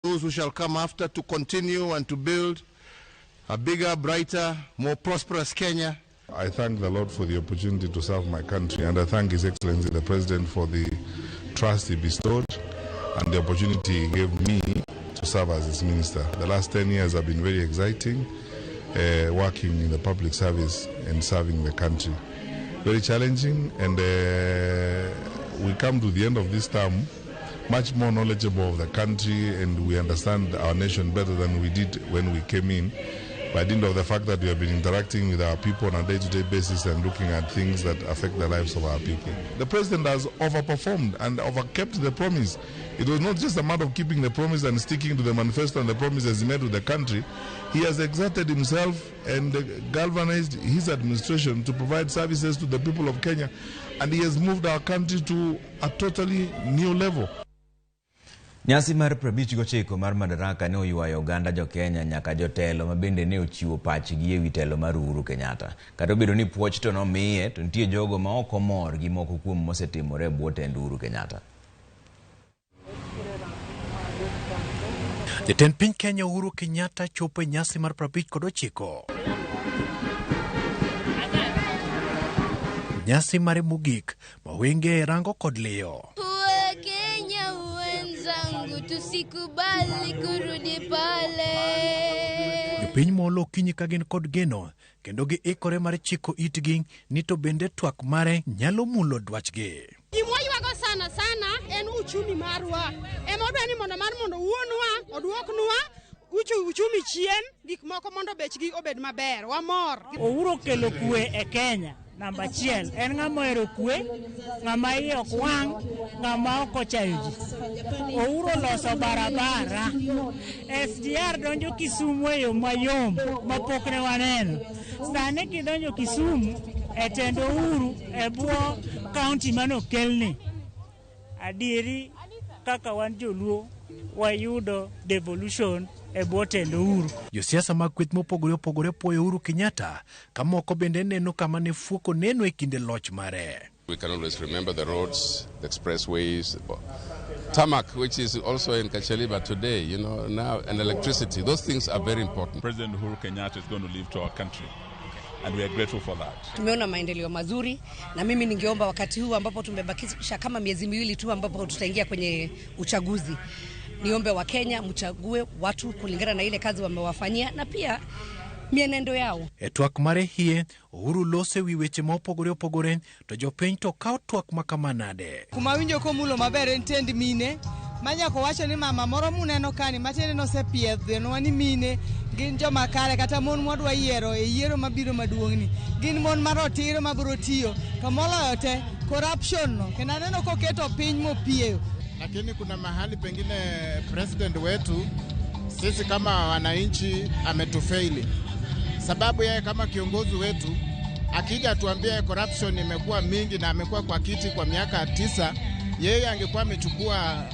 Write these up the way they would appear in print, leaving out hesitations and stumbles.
Those who shall come after to continue and to build a bigger, brighter, more prosperous Kenya. I thank the Lord for the opportunity to serve my country, and I thank His Excellency the President for the trust he bestowed and the opportunity he gave me to serve as his minister. The last 10 years have been very exciting, working in the public service and serving the country. Very challenging, and we come to the end of this term much more knowledgeable of the country, and we understand our nation better than we did when we came in, by dint of the fact that we have been interacting with our people on a day-to-day basis and looking at things that affect the lives of our people. The president has overperformed and overkept the promise. It was not just a matter of keeping the promise and sticking to the manifesto and the promises he made to the country. He has exerted himself and galvanized his administration to provide services to the people of Kenya, and he has moved our country to a totally new level. Nyasi mar 59 mar Madaraka ne oywayo oganda jo-Kenya nyaka jotelo ma bende ne ochiwo pachgi ewi telo mar Uhuru Kenyatta. Kata obedo ni puoch to nomiye, to nitie jogo ma ok omor gi moko kuom mosetimore e bwo tend Uhuru Kenyatta. Jatend piny Kenya Uhuru Kenyatta chopo e nyasi mar 59. Nyasi mare mogik ma wenge rango kod liyo. Wakenya wenzangu, tusikubali kurudi pale. Jopiny molo okinyi ka gin kod geno kendo giikore mar chiko itgi ni to bende twak mare nyalo mulo dwachgi. Gima waywago sana sana en uchumi marwa. Ema wadwa ni mondo mar mondo wuonwa oduoknwa uchumi chien, gik moko mondo bechgi obed maber. Wamor. Uhuru okelo kwe e Kenya. Namba achiel en ng'ama ohero kwe, ng'ama iye ok wang', ng'ama ok ochayo ji. Uhuru oloso barabara. SGR donjo Kisumu e yo mayom mapok ne waneno. Sani kidonjo Kisumu e tend Uhuru e bwo kaunti mane okelni. Adieri kaka wan joluo wayudo devolution e bwo tend Uhuru. Josiasa mag kweth mopogore opogore puoyo Uhuru Kenyatta ka moko bende neno kama ne fuoko neno e kinde loch mare. We can always remember the roads, the expressways, tarmac, which is also in Kacheliba today, you know, now, and electricity. Those things are very important. President Uhuru Kenyatta is going to leave to our country, and we are grateful for that. Tumeona maendeleo mazuri, na mimi ningeomba wakati huu ambapo tumebakisha kama miezi miwili tu ambapo tutaingia kwenye uchaguzi, niombe wa Kenya mchague watu kulingana na ile kazi wamewafanyia na pia mienendo yao. E twak mare hie, Uhuru lose wi weche ma opogore opogore to jopiny to kawo twak makama nade. Kuma winjo komulo maber en tend mine manyako wacho ni mama moro muneno kani matiende nosepiedhenwa ni mine gin joma kare kata mon mwadwa yiero e yiero mabiro maduong'ni gin mon marotiro mabiro tiyo to moloyo te corruption no kendo aneno koketo piny mopieyo. Lakini kuna mahali pengine president wetu sisi kama wananchi ametufeili, sababu yeye kama kiongozi wetu akija tuambie corruption imekuwa mingi na amekuwa kwa kiti kwa miaka 9, yeye angekuwa amechukua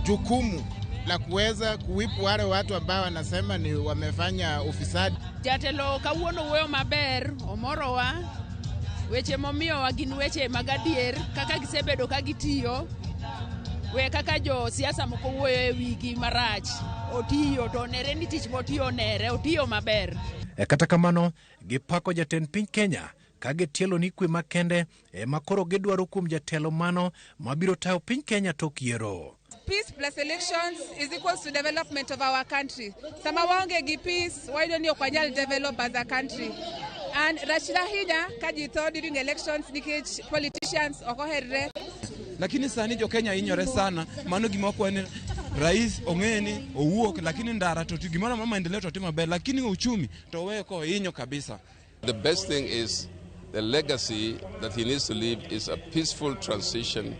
jukumu la kuweza kuwipu wale watu ambao wanasema ni wamefanya ufisadi. Jatelo kawuono wuoyo maber, omorowa weche momiyowa gin weche mag adier kaka gisebedo ka gitiyo, we kaka jo siasa moko wuoyo e wigi marach. Otiyo to onere ni tich motiyo onere, otiyo maber. E kata kamano, gipako jatend piny Kenya ka gitielo ni kwe makende ema koro gidwaro kuom jatelo mano mabiro tayo piny Kenya tok yiero. Peace plus elections is equals to development of our country. Sama waonge gi peace, wayudo ni ok wanyal develop as a country. And rach ahinya ka ji tho during elections nikech politicians ok oherre. Lakini sani jo Kenya hinyore sana, mano gima wakwayo ni rais ong'e ni owuok, lakini ndara to gimoro amora maendeleo to timo maber, lakini uchumi to oweyo kohinyo kabisa. The best thing is the legacy that he needs to leave is a peaceful transition,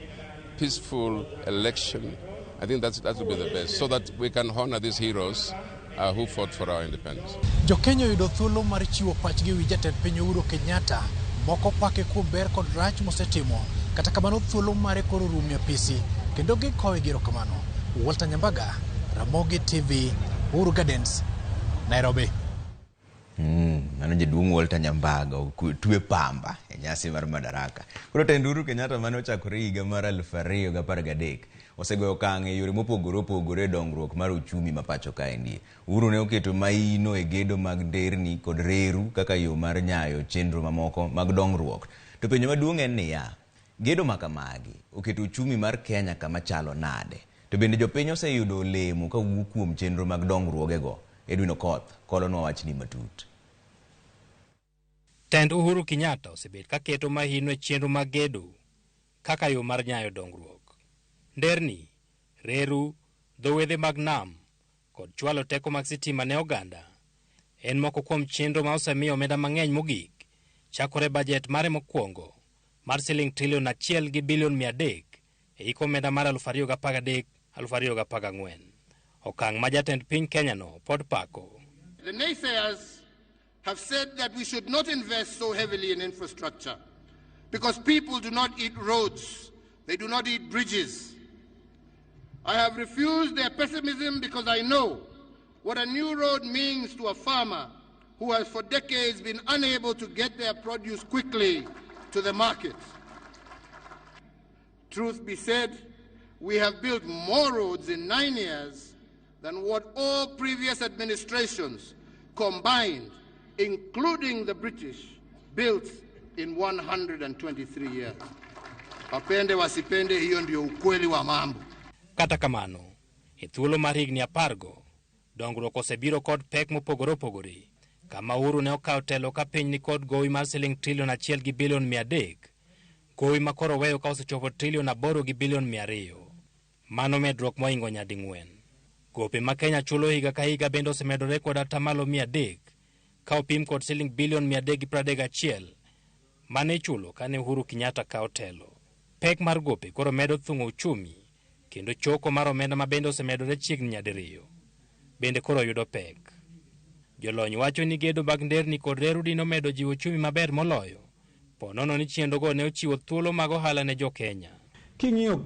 peaceful election. I think that will be the best, so that we can honor these heroes who fought for our independence. Jo Kenya oyudo thuolo mar chiwo pachgi ewi jatend piny Uhuru Kenyatta, moko pake kuom ber kod rach mosetimo, kata kamano thuolo mare koro rumo e apisi kendo gikowe gi erokamano. Walter Nyambaga, Ramogi TV, Uhuru Gardens, Nairobi. Mano jaduong' Walter Nyambaga otwe pamba e nyasi mar Madaraka. Koro tend Uhuru Kenyatta mane ochakore higa mar 2013 osegoyo okang' e yore mopogore opogore e dongruok mar uchumi ma pacho kaendi. Uhuru ne oketo maino e gedo mag nderni kod reru kaka yo mar nyayo chenro mamoko mag dongruok. To penjo maduong' en niya, gedo ma kamagi oketo uchumi mar Kenya kama chalo nade? To bende jopiny oseyudo olemo kawuok kuom chenro mag dongruogego? Edwin Okoth kolonwa wachni matut. Tend Uhuru Kenyatta osebet ka keto mahino e chenro mag gedo kaka yo mar nyayo dongruok. Nderni, reru, dho wedhe mag nam kod chwalo teko mag sitima ne oganda en moko kuom chenro ma osemiyo omenda mang'eny mogik chakore bajet mare mokwongo mar siling trilion 1 gi bilion 300 e hik omenda mar 2013 2014. Okang' ma jatend piny Kenya no pod pako. The naysayers have said that we should not invest so heavily in infrastructure because people do not eat roads, they do not eat bridges. I have refused their pessimism because I know what a new road means to a farmer who has for decades been unable to get their produce quickly to the market. Truth be said, we have built more roads in 9 years than what all previous administrations combined, including the British, built in 123 years. Wapende wasipende, hiyo ndio ukweli wa mambo. Kata kamano, e thuolo mar higni 10 go, dongruok osebiro kod pek mopogore opogore. Kama Uhuru ne okawo telo ka piny ni kod gowi mar siling trilion 1 gi bilion 300, gowi ma koro weyo ka osechopo trilion 8 gi bilion 200. Mano medruok mohingo nyading'wen. Gope ma Kenya chulo higa ka higa bende osemedore kod atamalo 300 ka opim kod siling bilion 331 mane ichulo kane Uhuru Kenyatta kawo telo. Pek mar gope koro medo thung'o uchumi kendo choko mar omenda ma bende osemedore chiegni nyadiriyo bende koro yudo pek. Jolony wacho ni gedo mag nderni kod reru dino medo jiwo uchumi maber moloyo po nono ni chenrogo ne ochiwo thuolo mag ohala ne jo-Kenya. King'iyo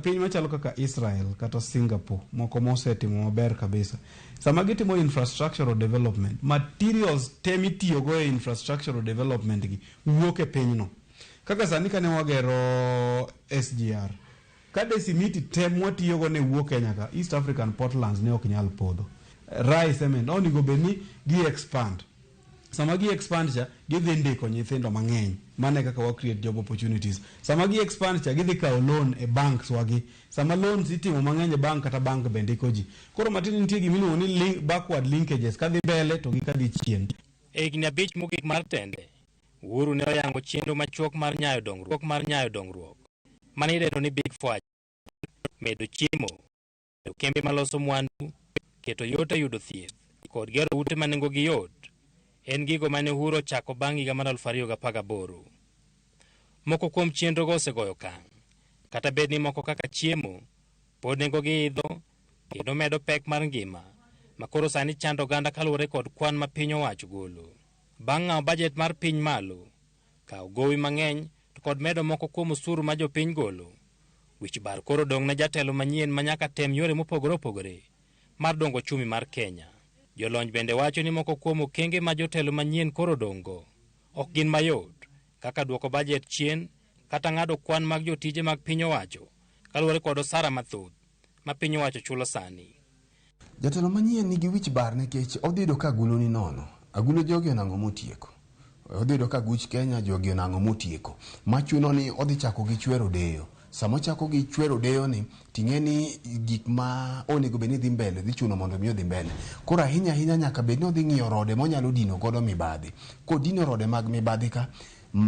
piny machalo kaka Israel kata Singapore, moko mosetimo maber kabisa, sama gitimo infrastructural development, materials te mitiyogo e infrastructural development gi wuok e pinyno. Kaka sani kane wagero SGR, kade simiti te mwatiyogo ne wuok Kenya ka, East African Portlands ne ok nyal podho. Rai Cement onego bed ni gi expand. Sama gi expand cha, gidhi ndiko nyithindo mang'eny. Mano e kaka wa create job opportunities. Sama gi expand cha, gidhi kawo loan e banks wagi. Sama loans itimo mang'eny e bank, kata bank be ndiko ji. Koro matin nitie gimiluongo ni backward linkages, kadhi mbele to gi kadhi chien. E higni 5 mogik mar tende, Uhuru ne oyango chenro machuok mar nyayo dongruok mane idendo ni Big Four: medo chiemo, medo kembe maloso mwandu, keto yot e yudo thieth kod gero ute ma nengogi yot en gigo mane Uhuru ochako bang' higa mar 2018. Moko kuom chenrogo osegoyo okang', kata bed ni moko kaka chiemo pod nengogi idho kendo medo pek mar ngima ma koro sani chando oganda kaluwore kod kwan ma piny owacho golo. Bang' ng'awo bajet mar piny malo, kawo gowi mang'eny to kod medo moko kuom osuru ma jopiny golo, wich bar koro dong' ne jatelo manyien ma nyaka tem yore mopogore opogore mar dongo ochumi mar Kenya. Jolony bende wacho ni moko kuom okenge ma jotelo manyien koro dong'go ok gin mayot, kaka duoko bajet chien kata ng'ado kwan mag jotije mag piny owacho kaluwore kod osara mathoth ma piny owacho chulo sani. Jatelo manyien nigi wich bar nikech odhi yudo ka agulu ni nono. Agulu jogi onang'o motieko. Odhi yudo ka aguch Kenya jogi onang'o motieko. Machuno ni odhi chako gi chwero deyo. Sama ochako gi chwero deyo ni, ting'e ni gik ma onego bed ni dhi mbele dhi chuno mondo mi odhi mbele. Koro ahinya ahinya nyaka bed ni odhi ng'iyo rode monyalo dino godo mibadhi. Kodino rode mag mibadhi ka,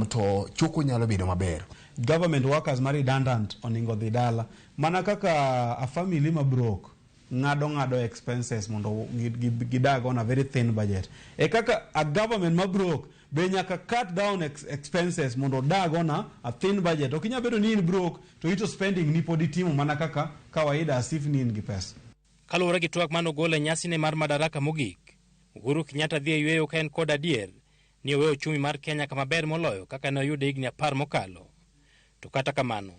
to choko nyalo bedo maber. Government workers ma redundant oningo dhi dala. Mana kaka a family ma broke ng'ado expenses mondo gidag on a very thin budget. E kaka a government ma broke be nyaka cut down expenses mondo odag on a thin budget. Ok inyal bedo ni in broke to ito spending ni pod itimo mana kaka kawaida as if ni in gi pesa. Kaluwore gi twak manogol e nyasine mar madaraka mogik, Uhuru Kenyatta dhi e yweyo ka en kod adier ni oweyo ochumi mar Kenya kama ber moloyo kaka ne oyude higni 10 mokalo. To kata kamano,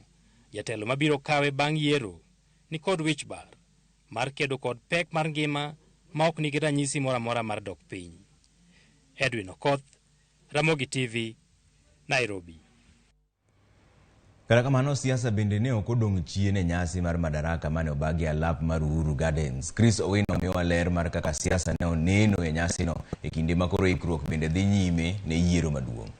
jatelo mabiro kawe bang' yiero ni kod wich bar mar kedo kod pek mar ngima ma ok nigi ranyisi moro amora mar dok piny. Edwin Okoth, Ramogi TV, Nairobi. Kata kamano, siasa bende ne ok odong' chien e nyasi mar Madaraka mane obagi e alap mar Uhuru Gardens. Chris Owino miyowa ler mar kaka siasa ne oneno e nyasino e kinde ma koro ikruok bende dhi nyime ne yiero maduong'.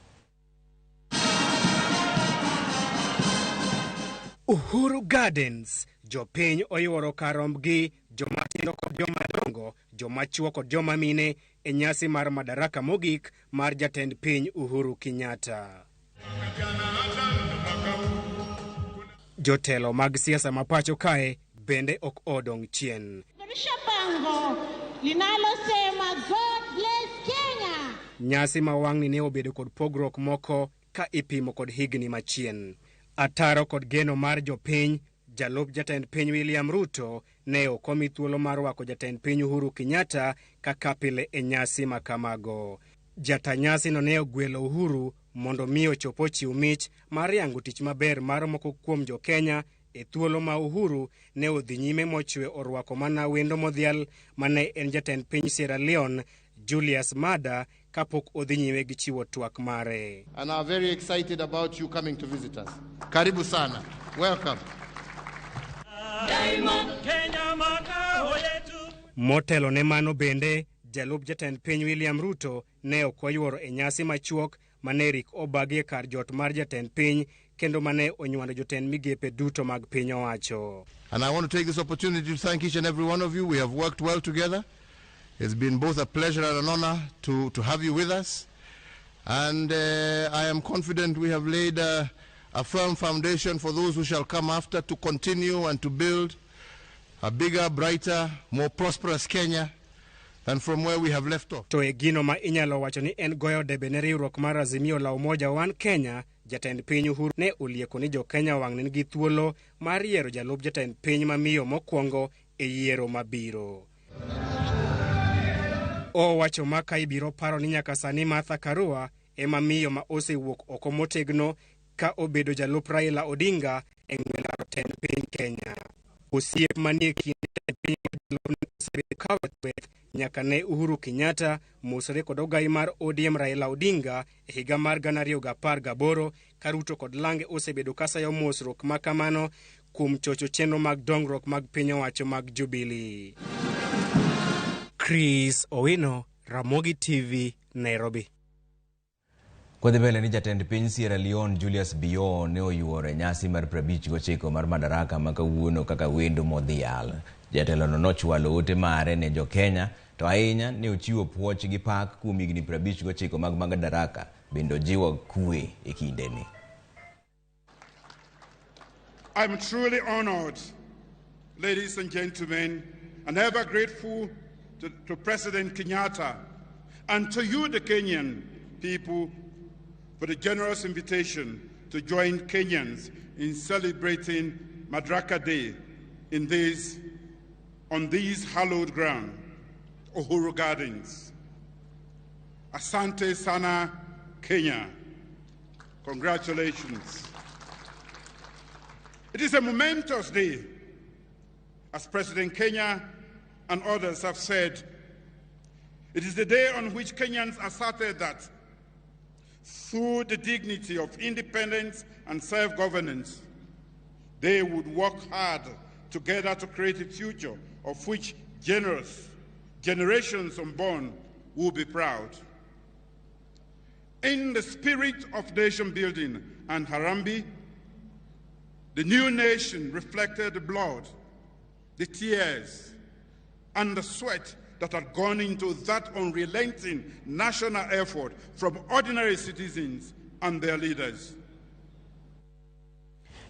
Uhuru Gardens, jopiny oyuoro kar rombgi, joma tindo kod joma dongo, joma chuo kod joma mine e nyasi mar Madaraka mogik mar jatend piny Uhuru Kenyatta. Jotelo mag siasa ma pacho kae bende ok odong' chien. Bango linalosema God bless Kenya. Nyasi ma wang'ni ne obedo kod pogruok moko ka ipimo kod higni machien. Ataro kod geno mar jopiny, jalup jatend piny William Ruto ne ok omi thuolo mar rwako jatend piny Uhuru Kenyatta kaka pile e nyasi ma kamago. Jata nyasino ne ogwelo Uhuru mondo mi ochop ochiw mich mar yango tich maber mar moko kuom jo-Kenya e thuolo ma Uhuru ne odhi nyime mochwe orwako mana wendo modhial mane en jatend piny Sierra Leone Julius Maada kapok odhi nyime gi chiwo twak mare. And are very excited about you coming to visit us. Karibu sana. Welcome. Motelo ne mano bende, jalup jatend piny William Ruto ne ok oyuoro e nyasi machuok mane rik obagi e kar jot mar jatend piny kendo mane onywando jotend migepe duto mag piny owacho. And I want to take this opportunity to thank each and every one of you. We have worked well together. It's been both a pleasure and an honor to have you with us. And I am confident we have laid a firm foundation for those who shall come after to continue and to build a bigger, brighter, more prosperous Kenya than from where we have left off. To e gino ma inyalo wacho ni en goyo debe ne riwruok mar Azimio la Umoja One Kenya, jatend piny Uhuru ne olieko ni jo-Kenya wang' nigi thuolo mar yiero jalup jatend piny mamiyo mokwongo e yiero mabiro. Owacho ma ka ibiro paro ni nyaka sani Martha Karua ema miyo ma osewuok oko motegno ka obedo jalup Raila Odinga e ng'we laro tend piny Kenya. Osiep manie kind jatend piny kod jalupne osebedo ka weth nyaka ne Uhuru Kenyatta mosore kod ogai mar ODM Raila Odinga e higa mar 2018 ka Ruto kod Lange osebedo kasayo mosruok ma kamano kuom chocho chenro mag dongruok mag piny owacho mag Jubilee. Chris Owino, Ramogi TV, Nairobi. Kodhi mbele ni jatend piny Sierra Leone Julius Bio ne oyuoro e nyasi mar 59 mar Madaraka ma kawuono kaka wendo modhial. Jatelono nochwalo ote mare ne jo-Kenya to ahinya ne ochiwo puoch gi pak kuom higni 59 mag Madaraka bende ojiwo kwe e kindeni. I'm truly honored, ladies and gentlemen, and ever grateful to President Kenyatta and to you, the Kenyan people, for the generous invitation to join Kenyans in celebrating Madaraka Day on these hallowed ground, Uhuru Gardens. Asante sana, Kenya. Congratulations. It is a momentous day, as President Kenya and others have said. It is the day on which Kenyans asserted that through the dignity of independence and self-governance, they would work hard together to create a future of which generations unborn will be proud. In the spirit of nation building and Harambee, the new nation reflected the blood, the tears, and the sweat that had gone into that unrelenting national effort from ordinary citizens and their leaders.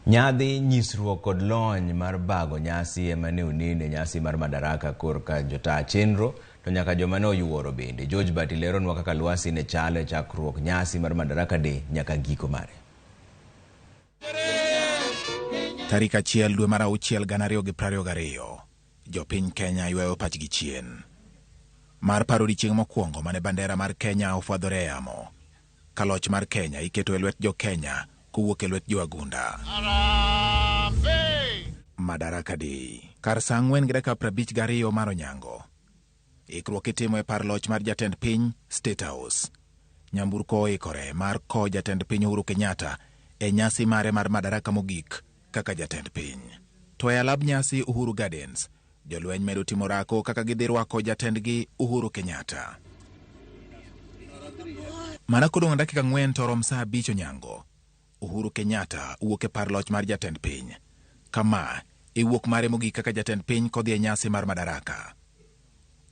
Nyadhi nyisruok kod lony mar bago nyasi ema ne onene nyasi mar Madaraka korka jotaa chenro to nyaka joma ne oyuoro bende. George Bati leronwa kaka lwasi ne chalo e chakruok nyasi mar Madaraka Day nyaka giko mare. Tarik 1 dwe mar 6 2022, jopiny Kenya ywayo pachgi chien mar paro odiechieng' mokwongo mane bandera mar Kenya ofwadhore e yamo, ka loch mar Kenya iketo e lwet jo-Kenya kowuok e lwet jo-Agunda. Madaraka Day kar saa 4:52 mar onyango. Ikruok itimo e par loch mar jatend piny State House. Nyamburko oikore mar kowo jatend piny Uhuru Kenyatta e nyasi mare mar madaraka mogik kaka jatend piny. To e alab nyasi Uhuru Gardens, jolweny medo timo orako kaka gidhi rwako jatendgi Uhuru Kenyatta. Mana kodong' dakika 4 to rom saa 5 onyango, Uhuru Kenyatta wuok e par loch mar jatend piny. Kama e wuok mare mogik kaka jatend piny kodhi e nyasi mar madaraka.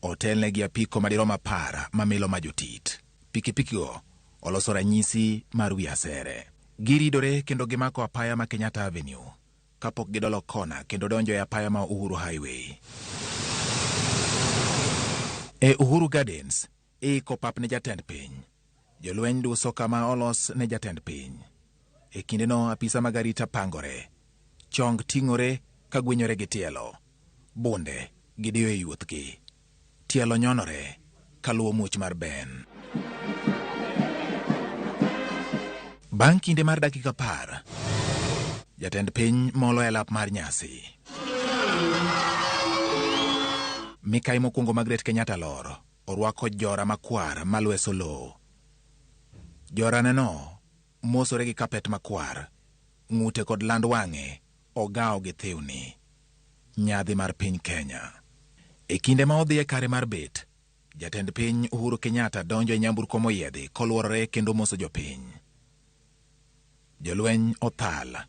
Otelne gi apiko madirom 10 mamilo ma jotit. Pikipikigo oloso ranyisi mar wi asere. Giridore kendo gimako apaya ma Kenyatta Avenue kapok gidolo kona kendo donjo e apaya ma Uhuru Highway. E Uhuru Gardens, iiko pap ne jatend piny. Jolweny duso kama olos ne jatend piny. E kindeno apisa mag arita pangore. Chong ting'ore ka gwenyore gi tielo. Bunde gidiyo e yuothgi. Tielo nyonore kaluwo muoch mar ben. Bang' kinde mar dakika 10, jatend piny molo e lap mar nyasi. Mikai mokwongo Margaret Kenyatta lor, orwako jora makwar malweso lowo. Joraneno mosore gi kapet makwar, ng'ute kod land wang'e ogawo gi thiwni. Nyadhi mar piny Kenya. E kinde ma odhi e kare mar bet, jatend piny Uhuru Kenyatta donjo e nyamburko moyiedhi koluorore kendo moso jopiny. Jolweny othal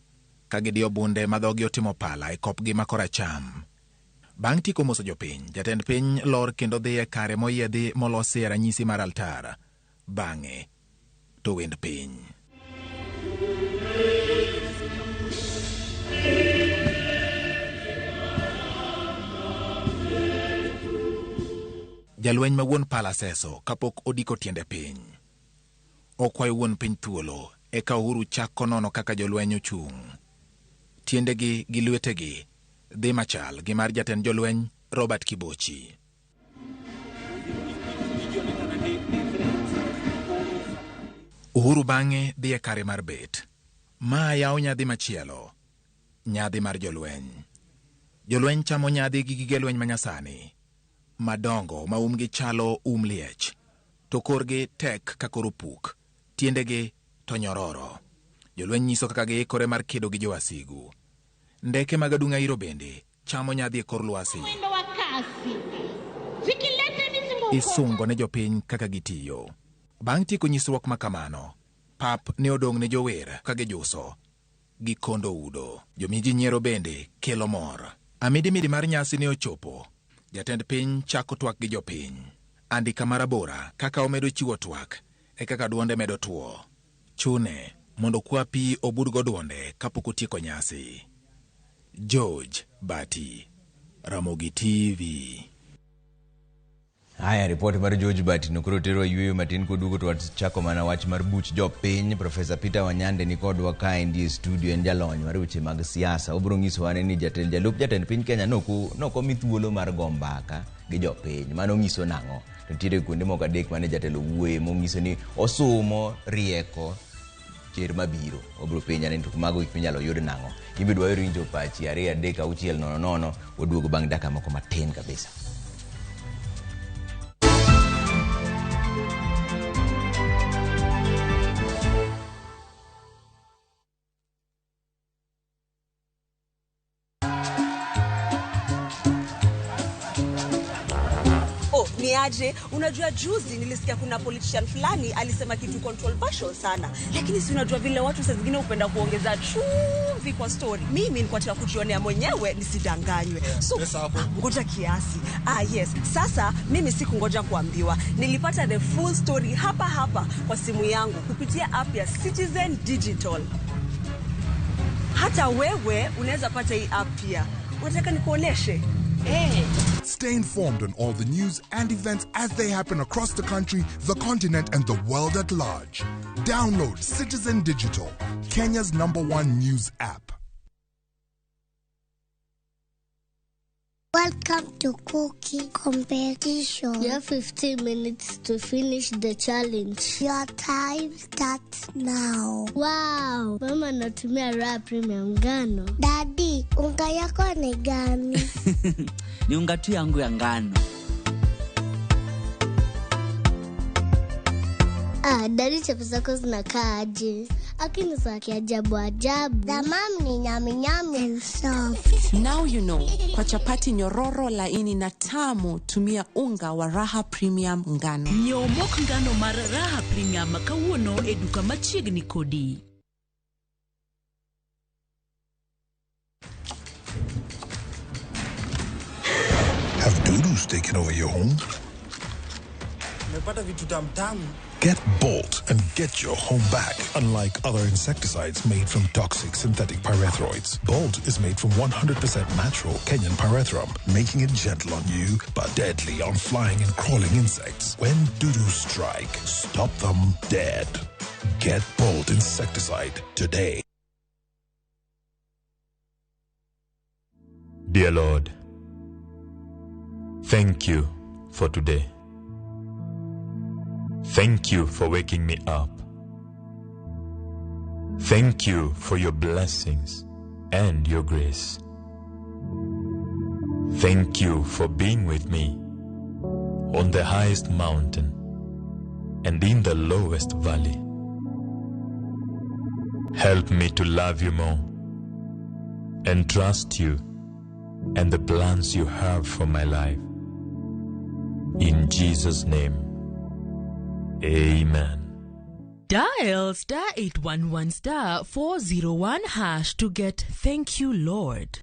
ka gidiyo bunde ma dhogi otimo pala e kopgi ma koracham. Bang' tieko moso jopiny, jatend piny lor kendo dhi e kare moyiedhi molosi e ranyisi mar altar. Bang'e to wend piny. Jalweny ma wuon pala seso kapok odiko tiende piny. Okwayo wuon piny thuolo, eka Uhuru chako nono kaka jolweny ochung'. Tiendegi gi lwetegi dhi machal gi mar jatend jolweny Robert Kibochi. Uhuru bang'e dhi e kare mar bet. Ma yawo nyadhi machielo, nyadhi mar jolweny. Jolweny chamo nyadhi gi gige lweny manyasani, madongo ma umgi chalo liech, to korgi tek ka kor opuk, tiendegi to nyororo. Jolweny nyiso kaka giikore mar kedo gi jowasigu. Ndeke mag adung'a iro bende chamo nyadhi e kor lwasi. Isungo ne jopiny kaka gitiyo. Bang' tieko nyisruok ma kamano, pap ne odong' ne jower ka gijuso gi kondo udo. Jomiji nyiero bende kelo mor. Amidimidi mar nyasi ne ochopo. Jatend piny chako twak gi jopiny. Andika marabora kaka omedo chiwo twak e kaka duonde medo tuo. Chune mondo kwa pi obudgo duonde kapok otieko nyasi. George Bati, Ramogi TV. Haya, ripot mar George Bati no koro tero yueyo matin koduogo to wachako mana wach mar buch jopiny. Profesa Peter Wanyande ni kodwa kaendi e studio, en jalony mar weche mag siasa. Obiro nyisowa ni jalup jatend piny Kenya nokomi thuolo mar go mbaka gi jopiny. Mano nyiso nang'o? To nitiere kuonde moko 3 mane jatelo wuoye monyiso ni osumo rieko cher mabiro. Obiro penja ni to mago gik minyalo yud nang'o. Ibiro dwaro winjo pachi 2 3 6 0 0 waduogo bang' dakika moko matin kabisa. Aje, unajua juzi nilisikia kuna politician fulani alisema kitu controversial sana, lakini si unajua vile watu saa zingine hupenda kuongeza chumvi kwa story. Mimi nilikuwa nataka kujionea mwenyewe nisidanganywe. So ngoja kiasi. Yes. Sasa mimi sikungoja kuambiwa. Nilipata the full story hapa hapa kwa simu yangu kupitia app ya Citizen Digital. Hata wewe unaweza pata hii app pia. Unataka nikuoneshe? Hey. Stay informed on all the news and events as they happen across the country, the continent, and the world at large. Download Citizen Digital, Kenya's #1 news app. Welcome to cooking competition. You have 15 minutes to finish the challenge. Your time starts now. Wow, mama anatumia raha premium ngano. Daddy, unga yako ni gani? Ni unga tu yangu ya ngano. Daddy, chapo zako zinakaa aje? Lakini za kiajabu ajabu. Tamam ni nyami nyami and soft. Now you know. Kwa chapati nyororo laini na tamu, tumia unga wa Raha Premium ngano. Nyiew mok ngano mar Raha Premium kawuono e duka machiegni kodi. Have dudus taken over your home? Nimepata vitu tamtamu. Get Bolt and get your home back. Unlike other insecticides made from toxic synthetic pyrethroids, Bolt is made from 100% natural Kenyan pyrethrum, making it gentle on you but deadly on flying and crawling insects. When dudus strike, stop them dead. Get Bolt insecticide today. Dear Lord, thank you for today. Thank you for waking me up. Thank you for your blessings and your grace. Thank you for being with me on the highest mountain and in the lowest valley. Help me to love you more and trust you and the plans you have for my life. In Jesus' name, amen. Dial star 811 star 401 hash to get Thank You Lord.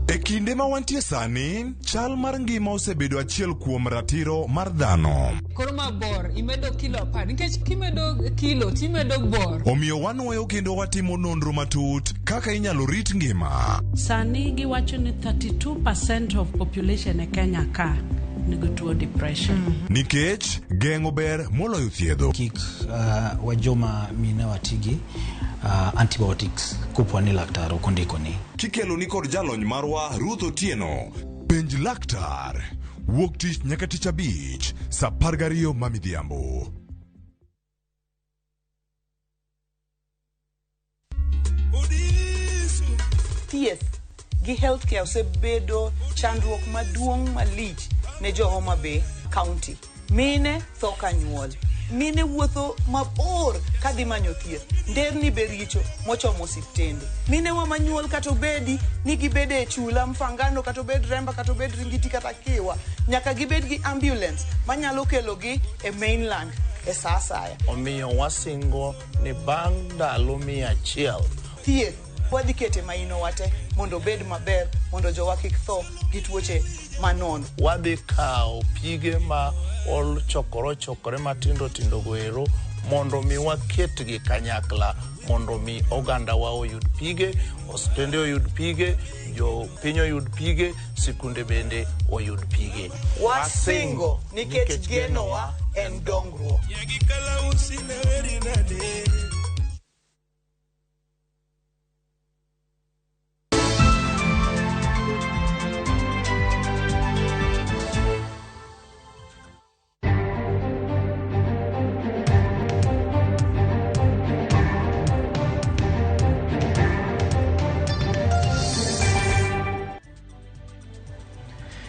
E kinde ma wantie sani, chal mar ngima osebedo achiel kuom ratiro mar dhano. Koro ma bor, imedo kilo 10, nikech kimedo kilo timedo bor. Omiyo wanwoyo kendo watimo nonro matut kaka inyalo rit ngima. Sani giwacho ni 32% of population e Kenya ka nigi tuo depression. Nikech geng'o ber moloyo thiedho. Kik wajoma mine watigi antibiotics kopo ni laktar ok ondikoni. Kikelo ni kod jalony marwa Ruth Otieno. Penj laktar. Wuok tich nyaka tich abich, saa 12 ma midhiambo. Thieth gi healthcare osebedo chandruok maduong' malich ne jo Homa Bay County. Mine tho ka nyuol. Mine wuotho mabor kadhi manyo thieth. Nderni be richo mochomo osiptende. Mine wa manyuol kata obedi ni gibede e chula, Mfangano, kata obed Remba, kata obed Ringiti kata Kiwa. Nyaka gibed gi ambulance manyalo kelogi e mainland e sa asaya. Omiyo wasingo ni bang' ndalo 100. Thieth wadhi kete maino wate mondo obed maber, mondo jowa kik tho gi tuoche manono. Wadhi kawo pige ma ochokore matindo tindo go ero mondo mi waketgi kanyakla, mondo mi ogandawa oyud pige, osiptende oyud pige, jopiny oyud pige, sikunde bende oyud pige. Wasingo nikech genowa en dongruok.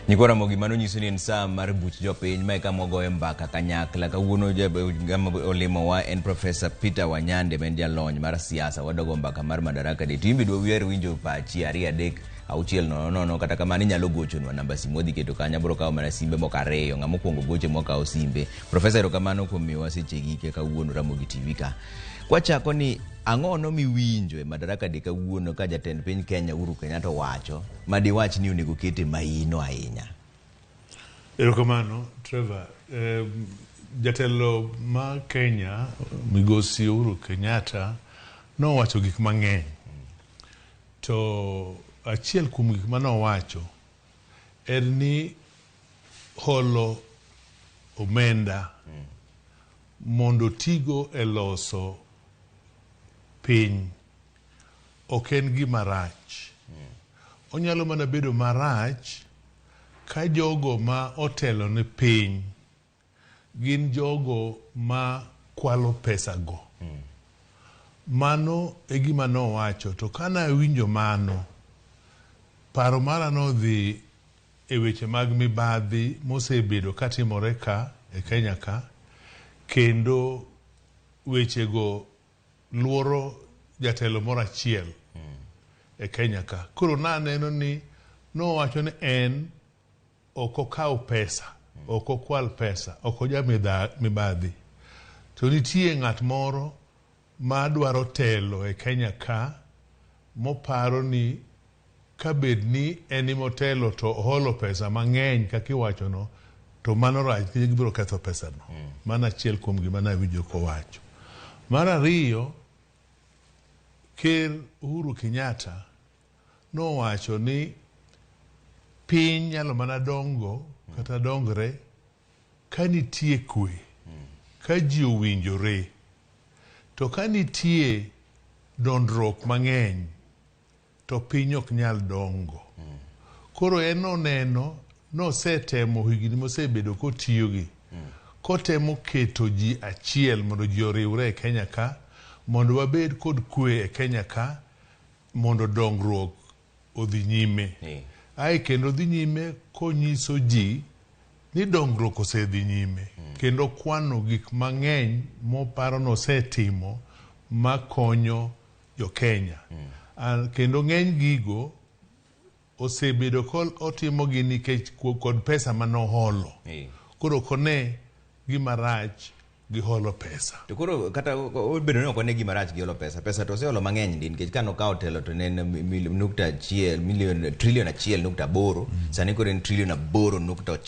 Nyikwa Ramogi, mano nyiso ni en saa mar buch jopiny ma eka mwagoyo mbaka kanyakla. Kawuono olimowa en Professor Peter Wanyande ma en jalony mar siasa. Wadogo mbaka mar Madaraka Day. To in be dwa wiher winjo pachi 2 3 6 0 0. Kata kamano inyalo gochonwa namba simu wadhi keto kanyo. Abiro kawo mana simbe moko 2. Ng'ama okuongo goche mwakawo simbe. Professor, erokamano kuom miyowa sechegi kawuono Ramogi TV ka. Kwachako ni ang'o miwinjo e Madaraka Day kawuono ka jatend piny Kenya Uhuru Kenyatta owacho ma diwach ni onego kete maino ahinya? Erokamano Trevor. Jatelo ma Kenya Migosi Uhuru Kenyatta nowacho gik mang'eny. To achiel kuom gik manowacho en ni holo omenda mondo tigo e loso piny ok en gima rach. Onyalo mana bedo marach ka jogo ma otelo ne piny gin jogo ma kwalo pesa go. Mano e gima nowacho. To kana awinjo mano, paro mara nodhi e weche mag mibadhi mosebedo katimore ka e Kenya ka kendo wechego luoro jatelo moro achiel e Kenya ka. Koro naneno ni nowacho ni en ok okaw pesa, ok okwal pesa, ok oja mibadhi. To nitie ng'at moro ma dwaro telo e Kenya ka moparo ni kabed ni en emotelo to oholo pesa mang'eny kaka iwachono to mano rach nikech gibiro ketho pesano. Mano achiel kuom gima nawinjo kowacho. Mar ariyo, Ker Uhuru Kenyatta nowacho ni piny nyalo mana dongo kata dongre ka nitie kwe, ka ji owinjore. To ka nitie dondruok mang'eny to piny ok nyal dongo. Koro en noneno nosetemo higni mosebedo kotiyogi kotemo keto ji achiel mondo ji oriwre e Kenya ka mondo wabed kod kwe e Kenya ka mondo dongruok odhi nyime. Ae kendo dhi nyime konyiso ji ni dongruok osedhi nyime kendo kwano gik mang'eny moparo nosetimo makonyo jo Kenya. Kendo ng'eny gigo osebedo kotimogi nikech kod pesa manoholo. Koro ok one gima rach gi holo pesa. To koro kata obedo ni ok one gima rach gi holo pesa, pesa to oseholo mang'eny ndi nikech kane okawo telo to ne en nukta achiel milion trilion 1.8 sani koro en trilion 8.9. To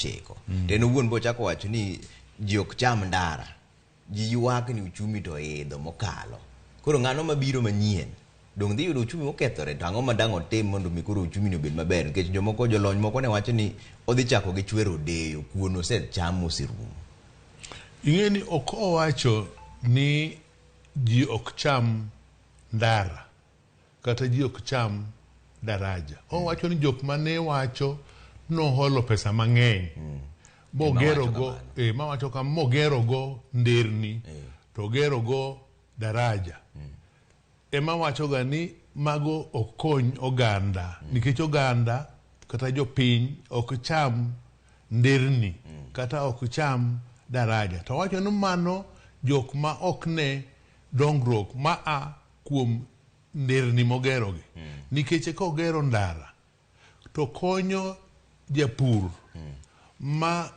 en owuon bochako wacho ni ji ok cham ndara, ji ywak ni uchumi to oidho mokalo. Koro ng'ano mabiro manyien dong' dhi yudo uchumi mokethore to ang'o ma dang' otim mondo mi koro uchumi ni obed maber nikech jomoko jolony moko ne wacho ni odhi chako gi chwero odeyo kuon osecham moserumo. Ing'e ni ok owacho ni ji ok cham ndara kata ji ok cham daraja. Owacho ni jok mane wacho noholo pesa mang'eny mogerogo mawacho kama mogerogo nderni to gerogo daraja. Ema wachoga ni mago ok kony oganda nikech oganda kata jopiny ok cham nderni kata ok cham daraja. To wacho ni mano jok ma ok ne dongruok ma a kuom nderni mogerogi. Nikech kogero ndara to konyo japur ma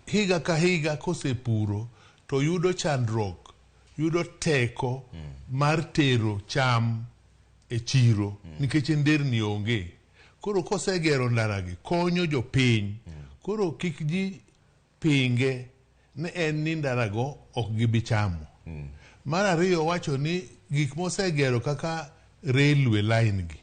higa ka higa kosepuro to yudo chandruok, yudo teko mar tero cham e chiro nikech nderni onge. Koro kosegero ndaragi konyo jopiny. Koro kik ji pinge ne en ni ndarago ok gibi chamo. Mar ariyo wacho ni gik mosegero kaka railway line gi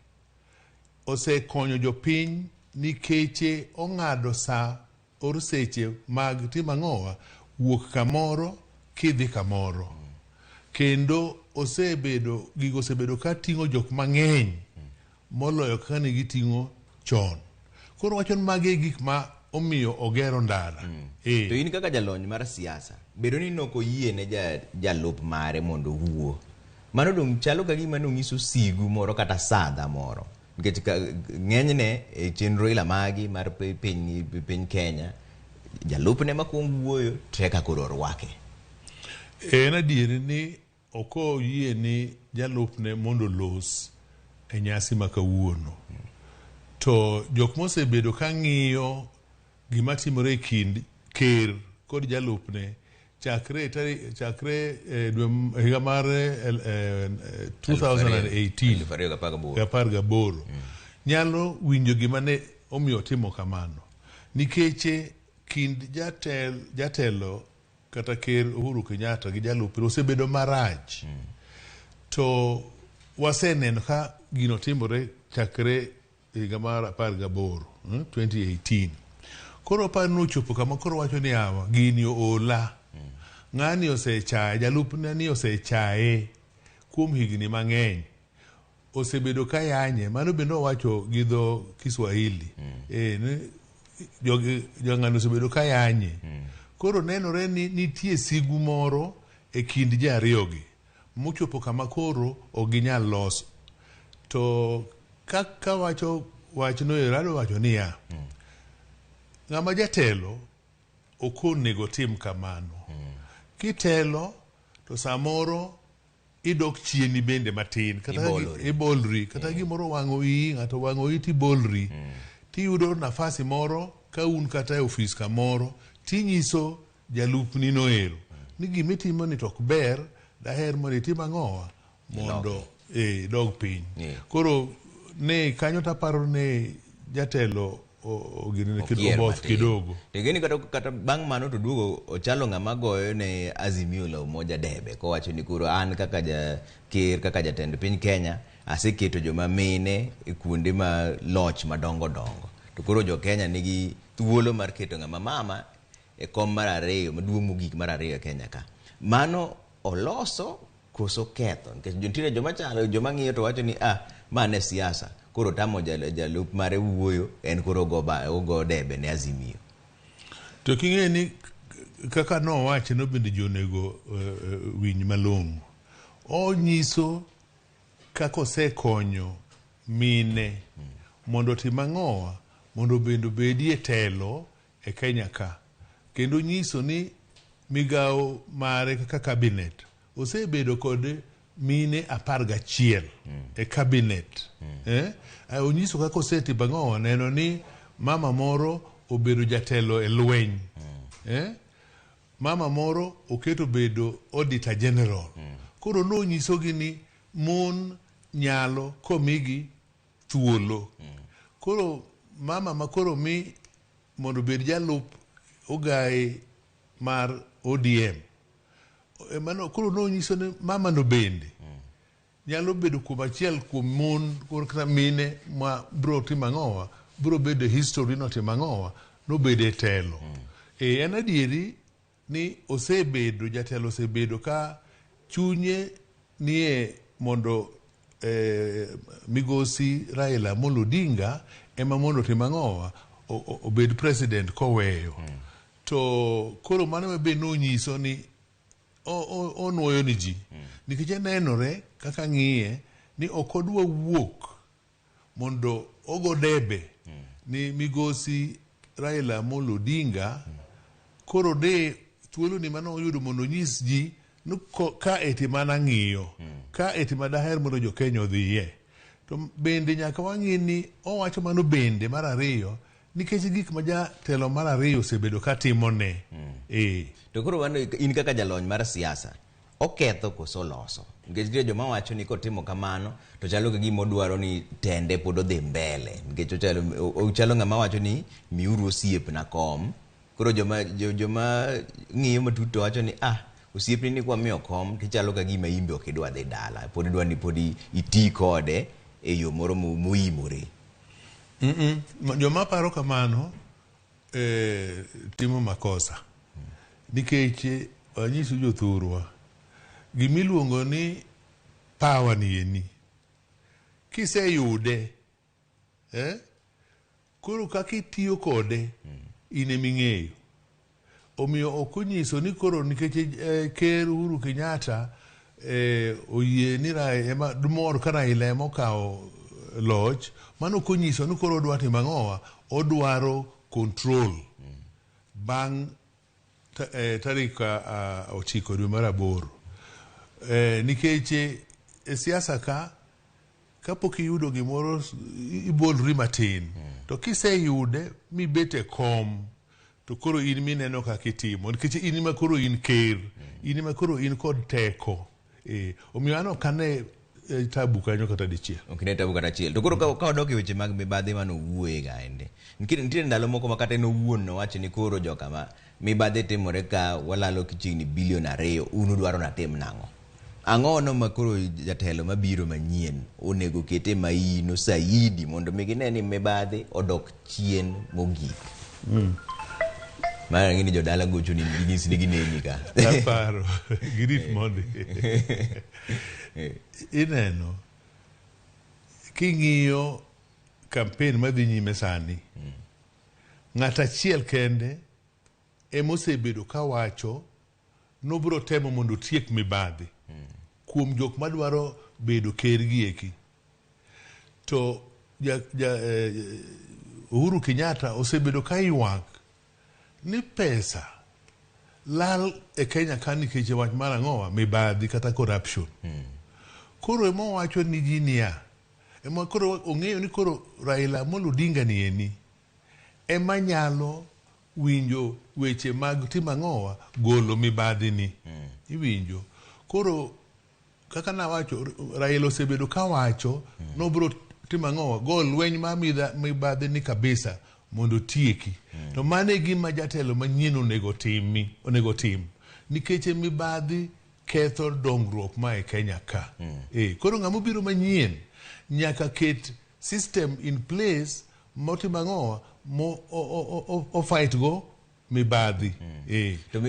osekonyo jopiny nikech ong'ado sa or seche mag timo ang'owa wuok kamoro kidhi kamoro. Kendo osebedo gigo osebedo ka ting'o jok mang'eny moloyo kaka ne giting'o chon. Koro wacho ni magi e gik ma omiyo ogero ndara. To in kaka jalony mar siasa, bedo ni nok oyie ne jalup mare mondo owuo, mano dong' chalo ka gima nong'iso sigu moro kata sadha moro. Nikech ng'enyne e chenro ila magi mar piny Kenya, jalupne makwong wuoyo to eka koro orwake. En adieri ni ok oyie ni jalupne mondo olos e nyasi ma kawuono. To jok mosebedo ka ng'iyo gima timore e kind ker kod jalupne chakre higa mar 2018 18 nyalo winjo gima ne omiyo timo kamano. Nikech kind jatelo kata ker Uhuru Kenyatta gi jalupne osebedo marach. To waseneno ka gino timore chakre higa mar 18, 2018. Koro par nochopo kama koro wacho ni awa gini oola. Ng'ani osechaye, jalupne ni osechaye kuom higni mang'eny. Osebedo ka yanye, mano bende owacho gi dho Kiswahili. Jong'ani osebedo ka yanye. Koro nenore ni nitie sigu moro e kind ji ariyogi mochopo kama koro ok ginyal loso. To kaka wacho wachno ero, adwa wacho niya, ng'ama jatelo ok onego tim kamano. Kitelo to samoro idok chieni bende matin kata ka Ibolori. ibolri kata gimoro wang'o iyi ng'ato wang'o iyi tibolri tiyudo nafasi moro ka un kata e ofis kamoro tinyiso jalupni noero ni gimitimo ni to ok ber daher mondo itim ang'owa mondo eh, idog piny koro ne kanyo taparo ni jatelo oginene Okier oboth matin. kidogo To ing'e ni kata, kata bang' mano to duogo ochalo ng'ama goyo ne Azimio la Umoja debe kowacho ni koro an kaka ja ker kaka jatend piny Kenya aseketo joma mine e kuonde ma loch madongo dongo to koro jo Kenya nigi thuolo mar keto ng'ama mama e kom mar ariyo maduong' mogik mar ariyo e Kenya ka mano oloso koso ketho nikech nitiere joma chalo joma ng'iyo to wacho ni ah ma ne siasa koro tamo jalup mare wuoyo en koro ogo ogo debe ne Azimio To king'e ni kaka nowache no bende ji onego winj malong'o. Onyiso kaka osekonyo mine mondo otim ang'owa mondo bende obedie telo e Kenya ka. Kendo nyiso ni migawo mare kaka cabinet osebedo kod mine 11 e cabinet. Eh? Onyiso kaka osetimo ang'owa neno ni mama moro obedo jatelo e lweny. Eh? Mama moro oketo bedo auditor general. Koro nonyisogi ni mon nyalo komigi thuolo. Koro mama ma koro mi mondo obed jalup ogaye mar ODM. Mano koro nonyiso ni mama no bende nyalo bedo kuom achiel kuom mon koro kata mine ma bro timo ang'owa bro bedo e history notimo ang'owa nobedo e telo. E, en adieri ni osebedo jatelo osebedo ka chunye nie mondo migosi Raila Amolo Odinga ema mondo otim ang'owa obed president koweyo. To koro mano be nonyiso ni onuoyo ni ji nikech nenore kaka ng'iye ni ok odwa wuok mondo ogo debe ni migosi Raila Amolo Odinga koro de thuolo ni mane oyudo mondo onyis ji ni ka eti mana ng'iyo ka eti ma daher mondo jo Kenya odhiye to bende nyaka wang'i ni owacho mano bende mar ariyo nikech gik ma jatelo mar ariyo osebedo ka timone. To koro mano in kaka jalony mar siasa oketho koso oloso nikech nitie joma wacho ni kotimo kamano to chalo ka gima odwaro ni tende pod odhi mbele nikech ochalo ng'ama wacho ni miuru osiepna kom koro joma joma ng'iyo matut to wacho ni ah osiepni ni kwamiyo kom tichalo ka gima in be ok idwa dhi dala pod idwa ni pod iti kode e yo moro moimore. Joma paro kamano timo makosa nikech anyiso jothurwa gimiluongo ni power ni eni kiseyude koro kaka itiyo kode in eming'eyo. Omiyo ok onyiso ni koro nikech ker Uhuru Kenyatta oyie ni ema mor ka Raila ema okawo loch, mano ok onyiso ni koro odwa timo ang'owa, odwaro control bang' tarik 9 dwe mar 8. Nikech e siasa ka kapok iyudo gimoro ibolri matin to kiseyude mibet e kom to koro in mineno kaka itimo nikech in ema koro in ker in ema koro in kod teko. Omiyo an ok ane tabu kanyo kata dichiel. Ok ne tabu kata achiel. To koro ka wadok e weche mag mibadhi mane owuoye gaende nitiere ndalo moko ma kata en owuon nowacho ni koro joka ma mibadhi timore ka walalo chiegni bilion 2 un udwaro natim nang'o? Ang'o no ma koro jatelo mabiro manyien onego kete maino saidi mondo mi gine ni mibadhi odok chien mogik? Mara ng'ini jodala gocho ni ginyisi ni gineni ka. Aparo girit mondi. Ineno king'iyo campaign madhi nyime sani ng'at achiel kende emosebedo kawacho nobiro temo mondo otiek mibadhi kuom jok madwaro bedo ker gi eki. To Uhuru Kenyatta osebedo ka ywak ni pesa lal e Kenya ka nikech wach mar ang'owa mibadhi kata corruption. Koro ema owacho ni ji niya, ema koro ong'eyo ni koro Raila Amolo Odinga ni eni ema nyalo winjo weche mag timo ang'owa golo mibadhi ni. Iwinjo. Koro kaka nawacho Raila osebedo kawacho nobiro timo ang'owa go lweny mar mibadhi ni kabisa mondo tieki. To mano e gima jatelo manyien onego timi, onego tim. Nikech mibadhi ketho dongruok ma e Kenya ka. Koro ng'ama obiro manyien nyaka ket system in place motimo ang'owa mo o fight go mibadhi. To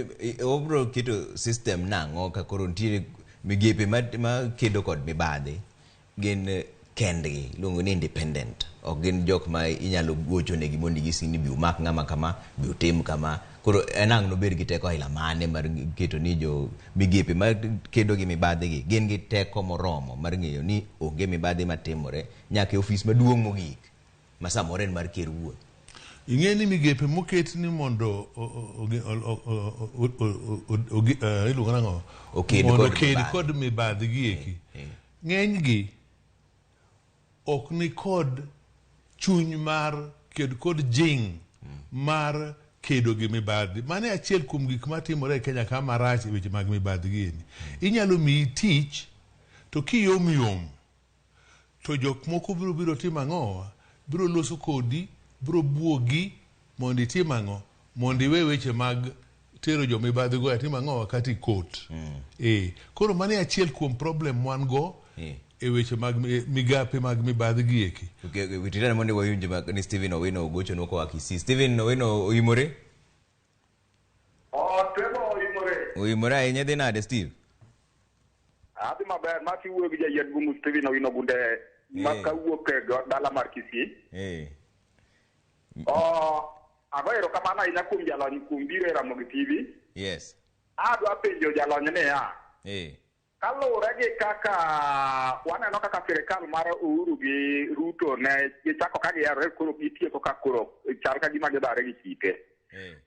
obiro keto system nang'o ka koro nitiere migepe ma kedo kod mibadhi gin kendgi iluongo ni independent, ok gin jok ma inyalo gochonegi mondo inyisgi ni bi umak ng'ama kama, bi utim kama. Koro en ang' nobed gi teko aila mane mar keto ni jo migepe ma kedo gi mibadhi gi gin gi teko moromo mar ng'eyo ni onge mibadhi matimore nyaka e ofis maduong' mogik ma samoro en mar ker wuon. Ing'e ni migepe moket ni mondo iluongo nang'o? Oked Mondo kod oked mibadhi. kod mibadhi gi eki. Ng'enygi ok ni kod chuny mar ked kod jing mar kedo gi mibadhi. Mano e achiel kuom gik matimore e Kenya ka marach e weche mag mibadhi gi eni. Inyalo miyi tich to kiyom yom to jok moko biro biro timo ang'owa? Biro loso kodi, biro buogi mondo itim ang'o? Mondo iwe weche mag tero jomibadhi go atim ang'owa kata i court. Koro mano e achiel kuom problem wan go e weche mag migape mag mibadhi gi eki. Okay, mondo wawinj ni Stephen Owino ogochonwa koa Kisii. Stephen Owino oimore? Otemo oimore. Oimore ahinya. Idhi nade Steve? Adhi maber, ma kiwuoyo gi jayien bungu Stephen Owino Gunde ma kawuok e dala mar Kisii. Ago erokamano ahinya kuom jalony kuom biro e Ramogi TV. Yes. Adwa penjo jalony niya. Kaluwore gi kaka waneno kaka sirikal mar Uhuru gi Ruto ne gichako ka giyarore koro gitieko ka koro chal ka gima gidare gi kite.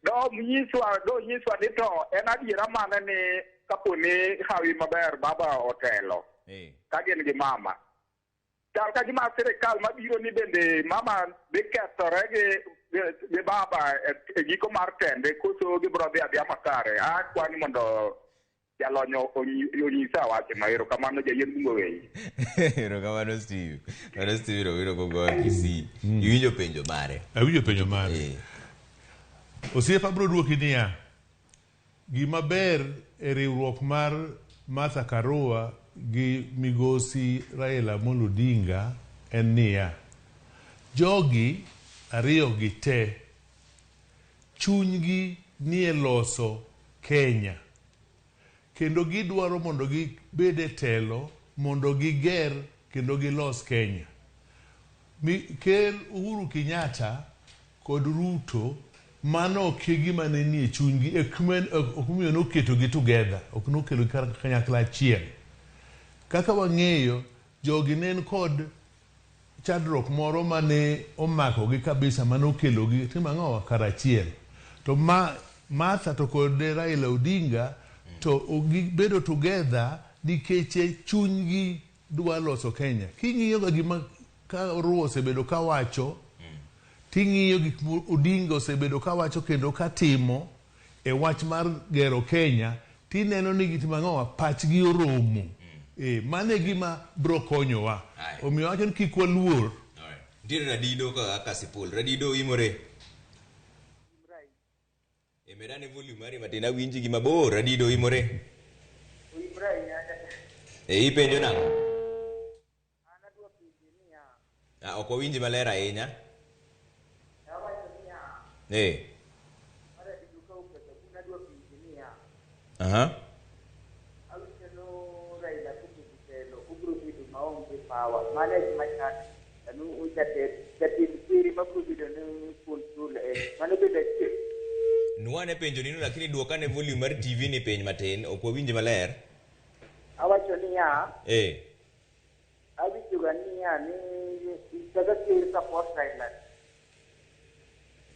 Do nyiswa ni to en adiera mane ni kapo ni hawi maber baba otelo ka gin gi mama. Chal ka gima sirikal mabiro ni bende mama dhi kethore gi baba e giko mar tende koso gibiro dhi adhiya makare. Akwani mondo jalony onyisa wach ma erokamano jayien bungo weyi. Erokamano Steve. Mano Steve Owino kogoa Kisii. Iwinjo penjo mare? Awinjo penjo mare. Osiepa biro duoki niya, gima ber e riwruok mar Martha Karua gi migosi Raila Amolo Odinga en niya, jogi ariyo gi te chunygi nie loso Kenya kendo gidwaro mondo gibed e telo mondo giger kendo gilos Kenya. Ker Uhuru Kenyatta kod Ruto mano ok e gima ne nie chunygi, ok omiyo noketogi together, ok nokelogi kanyakla achiel. Kaka wang'eyo, jogi ne en kod chandruok moro mane omakogi kabisa mane okelogi timo ang'owa karachiel. To Martha to kod Raila Odinga to gibedo together nikech chunygi dwa loso Kenya. King'iyo ga gima ka Ruo osebedo kawacho, ting'iyo gik ma Odinga osebedo kawacho kendo katimo e wach mar gero Kenya, tineno ni gitimo ang'owa, pachgi oromo. Mano e gima biro konyowa. Omiyo awacho ni kik waluor. Nitiere Radido ka Kasipul. Radido oimore. Medane volume mari matin awinji gi mabor. Radido oimore. Ipenjo nang'o? Ok wawinji maler ahinya. Aha. Nuane penjo nino lakini duokane volume mar TV ni piny matin, ok wawinji maler. Awacho niya. Awinjo ga niya ni kaka ker support Raila.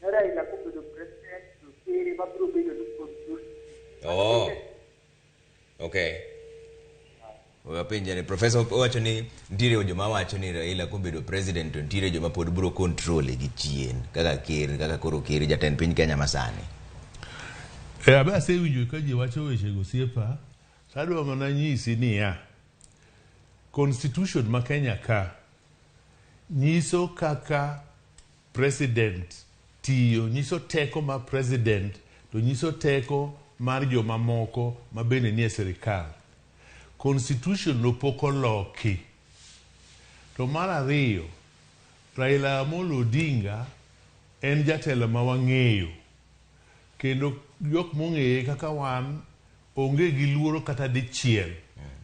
Ne Raila kobedo president to ker ema biro bedo ni control. Oh. Okay. Wapenje ni professor owacho ni nitiere joma wacho ni Raila kobedo president to nitiere joma pod biro control gi chien kaka ker kaka koro ker jatend piny Kenya masani. E abe asewinjo ka ji wacho wechego osiepa, to adwa mana nyisi niya, constitution ma Kenya ka nyiso kaka president tiyo, nyiso teko mar president to nyiso teko mar jomamoko ma bende nie sirikal. Constitution no pok oloki. To mar ariyo, Raila Amolo Odinga en jatelo ma wang'eyo kendo jok mong'eye kaka wan onge gi luoro kata dichiel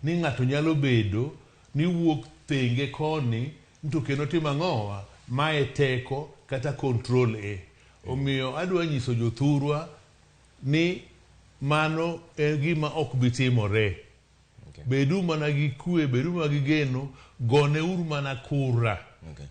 ni ng'ato nyalo bedo ni wuok thenge koni to kendo timo ang'owa mae teko kata control e. Omiyo adwa nyiso jothurwa ni mano en gima ok bi timore. Bedu mana gi kwe, bedu mana gi geno, goneuru mana kura.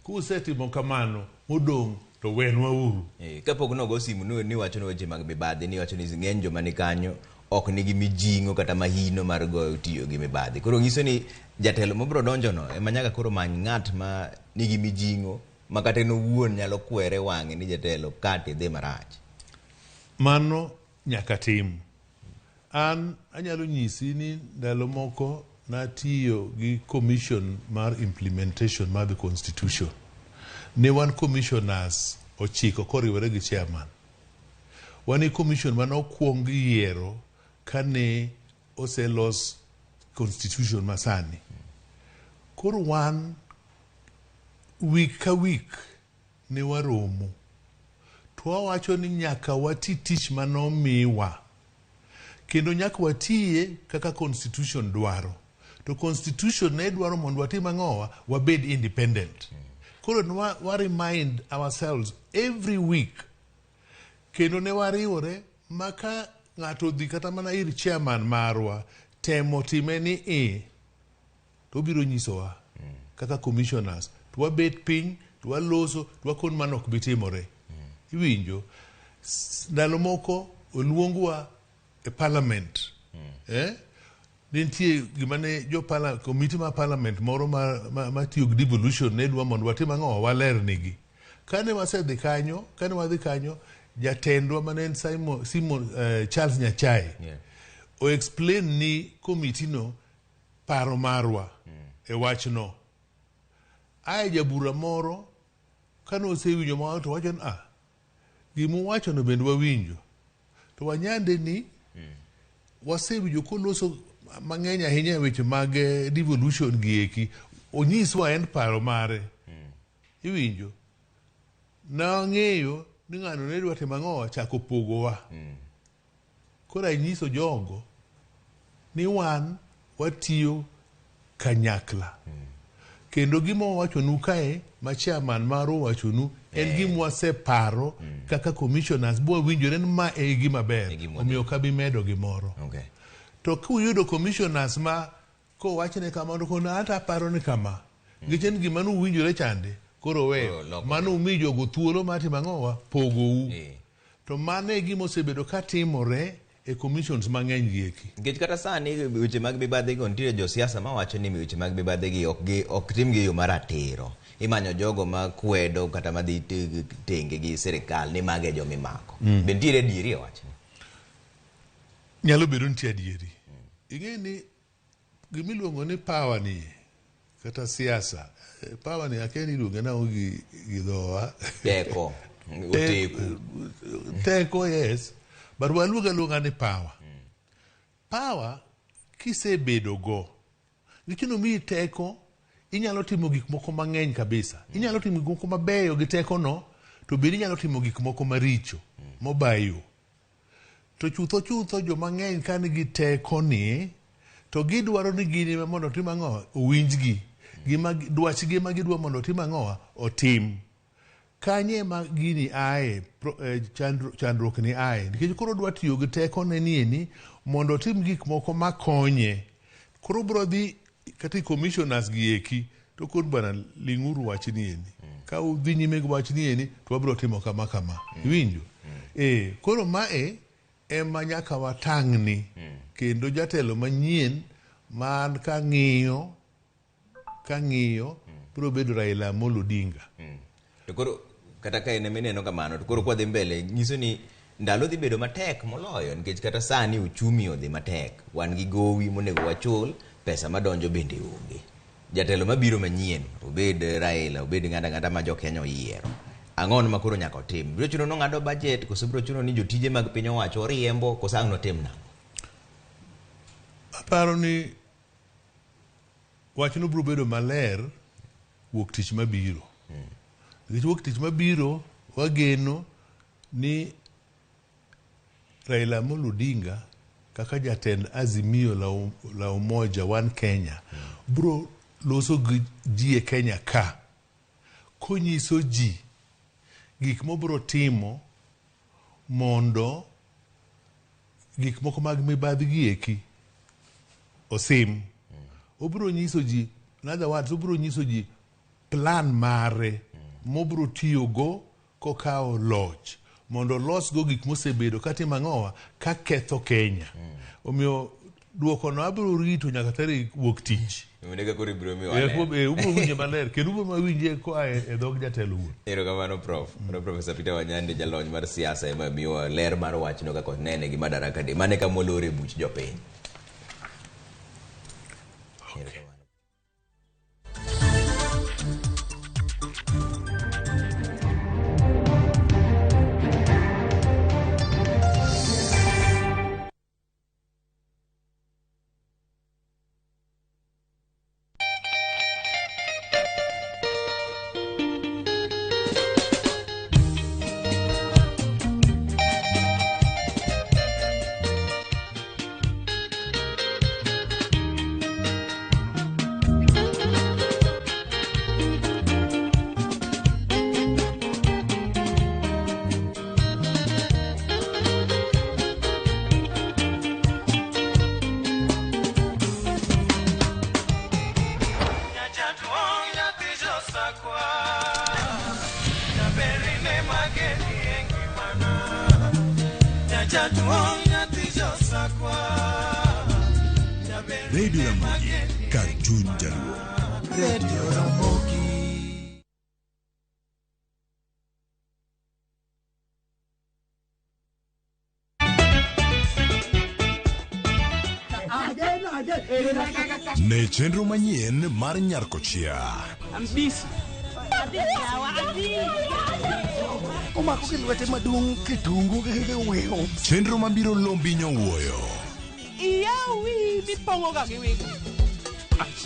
Kusetimo kamano, modong' to wenwa uru. Kapok nogo simu niwacho ni weche mag mibadhi, niwacho ni ng'eny joma ni kanyo ok nigi mijing'o kata mahino mar goyo tiyo gi mibadhi. Koro nyiso ni jatelo mabiro donjo no ema nyaka koro many ng'at ma nigi mijing'o ma kata en owuon nyalo kwere wang'e ni jatelo ka tidhi marach. Mano nyaka tim. An anyalo nyisi ni ndalo moko natiyo gi commission mar implementation mar the constitution. Ne wan commissioners 9 koriwore gi chairman. Wan e commission mane okwong yiero kane oselos constitution masani. Koro wan week ka week ne waromo. To wawacho ni nyaka wati tich manomiwa. Kendo nyaka watiye kaka constitution dwaro. To constitution ne dwaro mondo watim ang'owa, wabed independent. Koro wa remind ourselves every week. Kendo ne wariwore ma ka ng'ato odhi kata mana ir chairman marwa, temo time ni e, to obiro nyisowa kaka commissioners. To wabet piny, to waloso, to wakon mano ok bi timore. Iwinjo? Ndalo moko oluongwa e parliament. Nitie gima ne jo committee mar parliament moro ma tiyo gi devolution ne dwa mondo watim ang'o, waler nigi. Kane wasedhi kanyo, kane wadhi kanyo, jatendwa mane en Simon Charles Nyachae o explain ni committee no paro marwa e wachno. Ae jabura moro kane osewinjo ma to wacho ni gimuwacho no bende wawinjo. To wanyande ni wasewinjo koloso mang'eny ahinya e weche mag devolution gi eki, onyiswa en paro mare. Iwinjo? Nang'eyo ni ng'ano ne dwa timo ang'o, chako pogowa. Koro anyiso jogo ni wan watiyo kanyakla. Kendo gima wawachonu kae, ma chairman marwa owachonu, en gima waseparo kaka commissioners bo winjore ni ma e gima ber, omiyo ok abi medo gimoro. To kuyudo commissioners ma kowachne kamano kono ata aparo ni kama, nikech en gima nuwinjore chande, koro weyo. Mano umi jogo thuolo mar timo ang'owa, pogou. To mano e gima osebedo katimore e commissions mang'eny gi eki. Nikech kata sani weche mag mibadhi go nitiere josiasa mawacho ni weche mag mibadhi gi ok tim gi e yo maratiro. Imanyo jogo ma kwedo kata madhi tenge gi sirikal ni mago e joma imako. Be nitiere adieri e wachni? Nyalo bedo nitie adieri. Ing'e ni gimiluongo ni power ni kata siasa, power ni akia ni iluonge nang'o gi dhowa. Teko. Oteku. Teko, yes. But waluonge aluonga ni power. Power kisebedo go, nikech nomiyi teko, inyalo timo gik moko mang'eny kabisa. Inyalo timo gik moko mabeyo gi teko no, to bende inyalo timo gik moko maricho mobayo. To chutho chutho joma ng'eny ka nigi teko ni, to gidwaro ni gini ema mondo otim ang'o, owinjgi. Gima dwachgi ema gidwa mondo otim ang'o, otim. Kanye ema gini ae, chandruok ni ae. Nikech koro odwa tiyo gi tekone ni eni mondo otim gik moko makonye. Koro biro dhi kata i commissioners gi eki, to koro bwana ling'uru wach ni eni. Ka udhi nyime gi wach ni eni, to wabiro timo kama kama. Iwinjo? Koro mae ema nyaka watang'ni. Kendo jatelo manyien man ka ng'iyo biro bedo Raila Amolo Odinga. To koro kata ka en mineno kamano to koro kwadhi mbele nyiso ni ndalo dhi bedo matek moloyo nikech kata sani uchumi odhi matek, wan gi gowi monego wachul, pesa madonjo bende onge. Jatelo mabiro manyien, obed Raila, obed ng'ata ma jo Kenya oyiero, ang'o ma koro nyaka otim? Biro chuno ni ong'ado budget koso biro chuno ni jotije mag piny owacho oriembo koso ang' notim nang'o? Aparo ni wachno biro bedo maler wuok tich mabiro. Nikech wuok tich mabiro wageno ni Raila Amolo Odinga kaka jatend Azimio la Umoja One Kenya biro loso gi ji e Kenya ka konyiso ji gik mobiro timo mondo gik moko mag mibadhi gi eki osim. Obiro nyiso ji, in other words, obiro nyiso ji plan mare mobiro tiyogo kokawo loch mondo olosgo gik mosebedo katimo ang'owa ka ketho Kenya. Omiyo duokono abiro rito nyaka tarik wuok tich. Koro ibiro miwa ler. Ubiro winje maler kendo ubiro winje koa e dhog jatelo wuon. Erokamano Prof. Professor Peter Wanyande jalony mar siasa ema miwa ler mar wachno kaka onene gi Madaraka Day. Mane kama olore buch jopiny. Okay. Radio Ramogi, kar chuny Jaluo. Radio Ramogi. Ne chenro manyien mar Nyarkochia. Ambisi. Omako gi lwete maduong' kitungu gi wiyo. Chenro mabiro lombi nyowuoyo. Iyawi mipong'o ga gi wigo.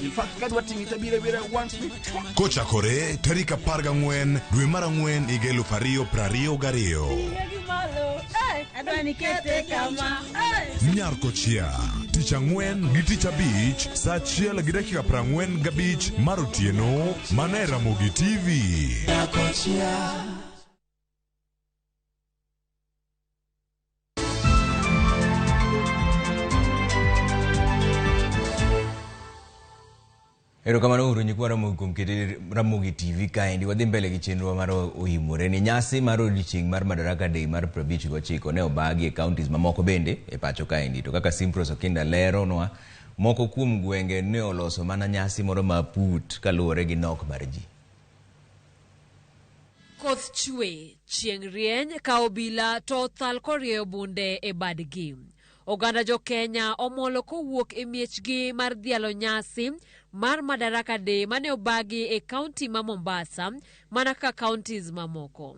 In fact, kadwa ting'i tabiro biro once week. Kochakore tarik 14 dwe mar 4 higa 2022. Nyarkochia, tich ang'wen gi tich abich saa 1:45 mar otieno mana e Ramogi TV. Nyarkochia. Erokamano uru nyikwa Ramogi kuom kete Ramogi TV kaendi. Wadhi mbele gi chenro mar oimore ni nyasi mar odiochieng' mar Madaraka Day mar 59 ne obagi e counties mamoko bende e pacho kaendi. To kaka Simpros Okinda leronwa, moko kuom gwenge ne oloso mana nyasi moro maput kaluwore gi nok mar ji. Koth chwe, chieng' rieny ka obila to thal korieyo bunde e badgi. Oganda jo Kenya omolo kowuok e miechgi mar dhialo nyasi mar Madaraka Day mane obagi e kaunti ma Mombasa mana kaka counties mamoko.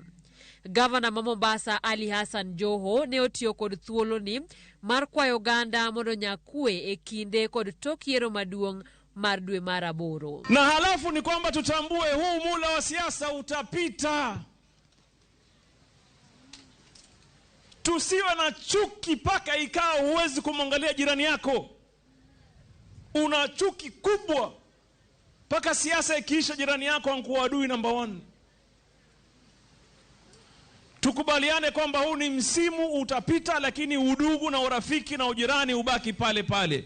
Gavana ma Mombasa Ali Hassan Joho ne otiyo kod thuoloni mar kwayo oganda mondo nyakwe e kinde kod tok yiero maduong' mar dwe mar 8. Na halafu ni kwamba tutambue huu mula wa siasa utapita. Tusiwe na chuki paka ikao huwezi kumwangalia jirani yako. Una chuki kubwa paka siasa ikiisha jirani yako ankuwa adui namba 1. Tukubaliane kwamba huu ni msimu utapita, lakini udugu na urafiki na ujirani ubaki pale pale.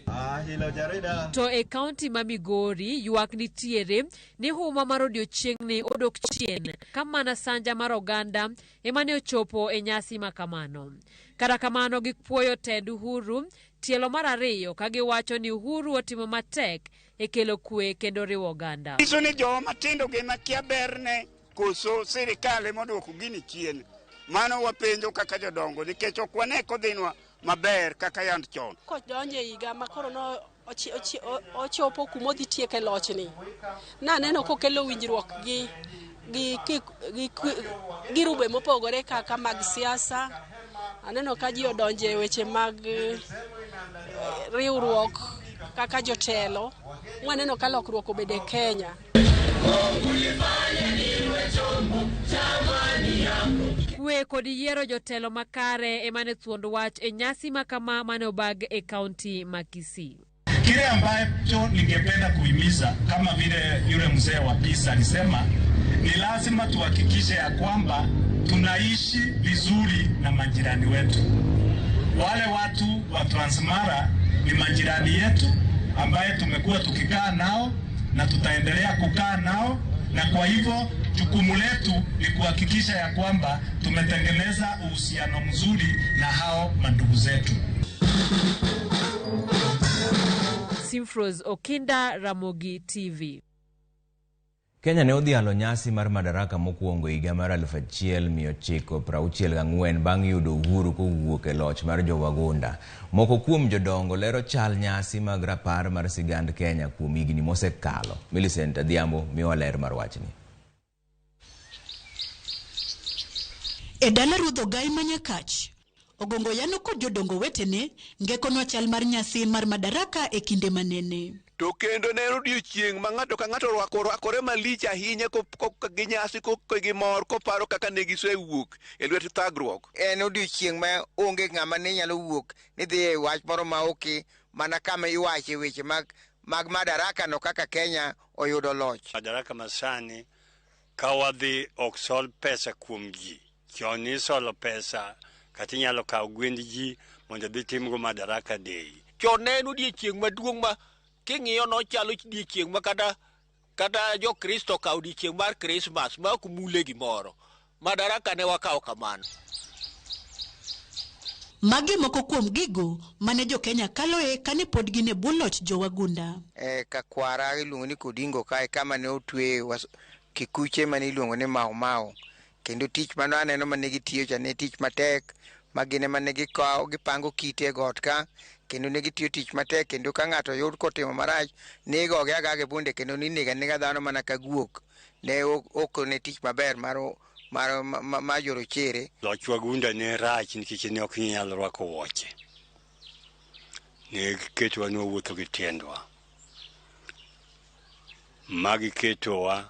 To e kaunti ma Migori ywak nitiere ni huma mar odiochieng'ni odok chien ka mana sanja mar oganda ema ne ochopo e nyasi ma kamano. Kata kamano gipuoyo tend Uhuru tielo mar ariyo ka giwacho ni Uhuru otimo matek e kelo kwe kendo riwo oganda. Nyiso ni joma matindo gi ema kia berne koso sirikal ema oduoko gini chien. Mano wapenjo kaka jodongo nikech ok wane kodhinwa maber kaka yand chon. Kodonjo e higa ma koro no ochopo kuma odhi tieke lochni, naneno kokelo winjruok gi girube mopogore kaka mag siasa. Aneno ka ji odonjo e weche mag riwruok kaka jotelo. Mwaneno ka lokruok obedo e Kenya. Kwe kod yiero jotelo makare ema ne thuond wach e nyasi ma kama mane obag e kaunti ma Kisii. Kile ambacho ningependa kuhimiza kama vile yule mzee wa Peace alisema, ni lazima tuhakikishe ya kwamba tunaishi vizuri na majirani wetu. Wale watu wa Transmara ni majirani yetu ambaye tumekuwa tukikaa nao na tutaendelea kukaa nao, na kwa hivyo jukumu letu ni kuhakikisha ya kwamba tumetengeneza uhusiano mzuri na hao mandugu zetu. Simfros Okinda, Ramogi TV. Kenya ne odhialo nyasi mar Madaraka mokwongo higa mar 1964 bang' yudo uhuru kowuok e loch mar jowagunda. Moko kuom jodongo lero chal nyasi mag rapar mar sigand Kenya kuom higni mosekalo. Millicent Adhiambo miwa ler mar wachni. E dala Ruoth Ogai ma Nyakach, Ogongo Yano kod jodongo wetene ngekonwa chal mar nyasi mar Madaraka e kinde manene. To kendo ne en odiochieng' ma ng'ato ka ng'ato orwakore malich ahinya gi nyasi gi mor koparo kaka ne gisewuok e lwet thagruok. En odiochieng' ma onge ng'ama ne nyalo wuok ni dhi e wach moro ma oki mana kama iwache weche mag Madaraka no kaka Kenya oyudo loch. Madaraka masani ka wadhi ok sol pesa kuom ji. Chon isolo pesa kata inyalo kawo gwend ji mondo odhi timgo Madaraka Day. Chon ne en odiochieng' maduong' ma king'iyo nochalo odiochieng' ma kata jo-Kristo okawo odiochieng' mar Krismas ma ok mule gimoro. Madaraka ne wakawo kamano. Magi moko kuom gigo mane jo-Kenya kaloe kane pod gin e bwo loch jowagunda. Kakwara iluongo ni Kodingo kae kama ne otwe kikuche mane iluongo ni Mau Mau. Kendo tich mano aneno mane gitiyo cha ne tich matek ma gin ema ne gikawo gipango kite e got ka, kendo ne gitiyo tich matek, kendo ka ng'ato oyud kotimo marach ne igoge agaga e bunde kendo ninego anega dhano mana ka guok. Ne ok ne tich maber mar jorochere. Loch wagunda ne rach nikech ne ok inyal rwako wuoche. Ne giketowa ni wawuotho gi tiendwa. Magi ketowa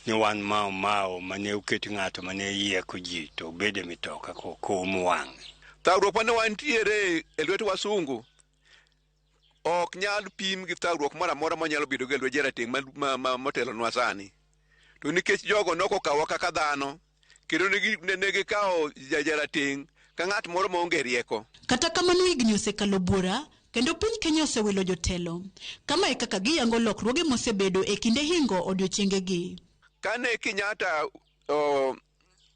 ni wan Mau Mau mane oket ng'ato mane yieko ji to obed e mitoka koum wang'e. Thagruok mane wantiere e lwet wasungu ok nyal pim gi thagruok moro amora manyalo bedo go e lwet jarateng' motelonwa sani. To nikech jogo nokokawa kaka dhano, kendo ne gikawo jarateng' ka ng'at moro maonge rieko. Kata kamano higni osekalo buora kendo piny Kenya osewilo jotelo. Kama e kaka giyango lokruoge mosebedo e kinde hingo odiochiengegi. Kane Kenyatta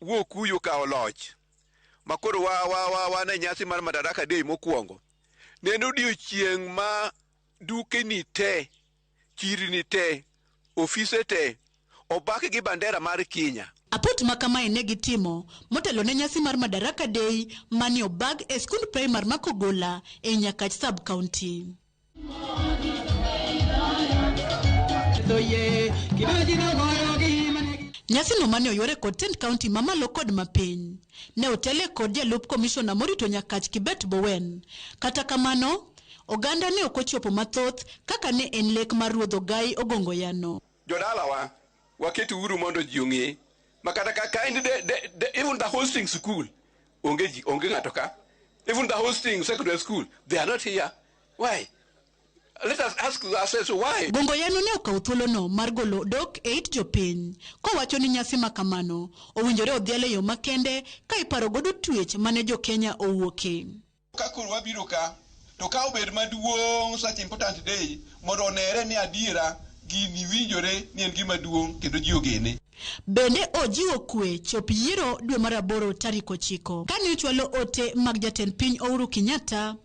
wuok kuyo kawo loch, ma koro wan e nyasi mar Madaraka Day mokwongo, ne en odiochieng' ma dukeni te, chirni te, ofise te, obak gi bandera mar Kenya. Apot ma kamae ne gitimo motelo ne nyasi mar Madaraka Day mane obag e skund primar ma Kogola e Nyakach sub-county. Nyasino mane oyuore kod tend county mamalo kod mapiny ne otele kod jalup komishona morito Nyakach Kibet Bowen. Kata kamano, oganda ne ok ochopo mathoth kaka ne en lek mar Ruoth Ogai Ogongo Yano. Jodalawa, waket uru mondo ji ong'e ma kata ka even the hosting school onge ji, onge ng'ato ka. Even the hosting secondary school, they are not here. Why? Let us ask ourselves why. Gongoyano ne okawo thuolono mar golo dok e it jopiny kowacho ni nyasi ma kamano owinjore odhial e yo makende ka iparo godo twech mane jo Kenya owuoke. Ka koro wabiro ka, to ka obed maduong' such important day mondo onere ni adiera gini winjore ni en gima duong' kendo ji ogene. Bende ojiwo kwe chop yiero dwe mar aboro tarik 9. Kane ochwalo ote mag jatend piny Uhuru Kenyatta,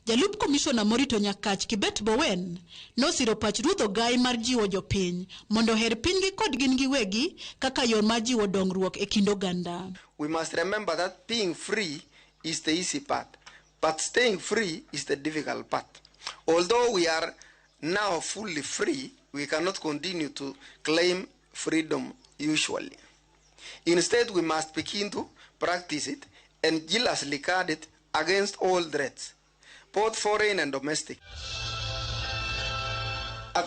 jalup komishona morito Nyakach Kibet Bowen nosiro pach Ruth Ogai mar jiwo jopiny mondo oher pinygi kod gin giwegi kaka yo mar jiwo dongruok e kind oganda. We must remember that being free is the easy part, but staying free is the difficult part. Although we are now fully free, we cannot continue to claim freedom usually. Instead, we must begin to practice it and jealously guard it against all threats, both foreign and domestic.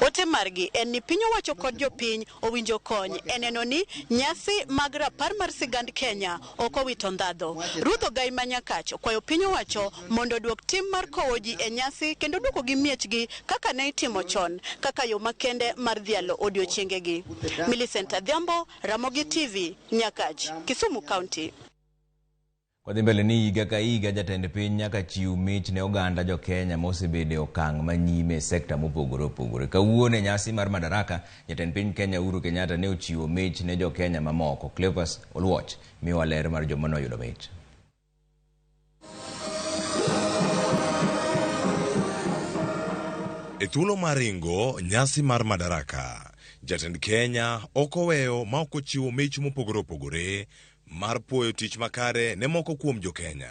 Ote margi en ni piny owacho kod jopiny owinjo kony e neno ni nyasi mag rapar mar sigand Kenya ok owito ndhadho. Ruth Ogai ma Nyakach okwayo piny owacho mondo oduok tim mar kowo ji e nyasi kendo duoko gi miechgi kaka ne itimo chon kaka yo makende mar dhialo odiochiengegi. Millicent Adhiambo, Ramogi TV, Nyakach, Kisumu County. Kwadhi mbele ni higa ka higa jatend piny nyaka chiw mich ne oganda jo Kenya mosebedo e okang' manyime e sekta mopogore opogore. Kawuono e nyasi mar Madaraka, jatend piny Kenya Uhuru Kenyatta ne ochiwo mich ne jo Kenya mamoko. Cleophas Oluoch miyowa ler mar joma noyudo mich. E thuolo mar ringo nyasi mar Madaraka, jatend Kenya ok oweyo ma ok ochiwo mich mopogore opogore mar puoyo tich makare ne moko kuom jo Kenya.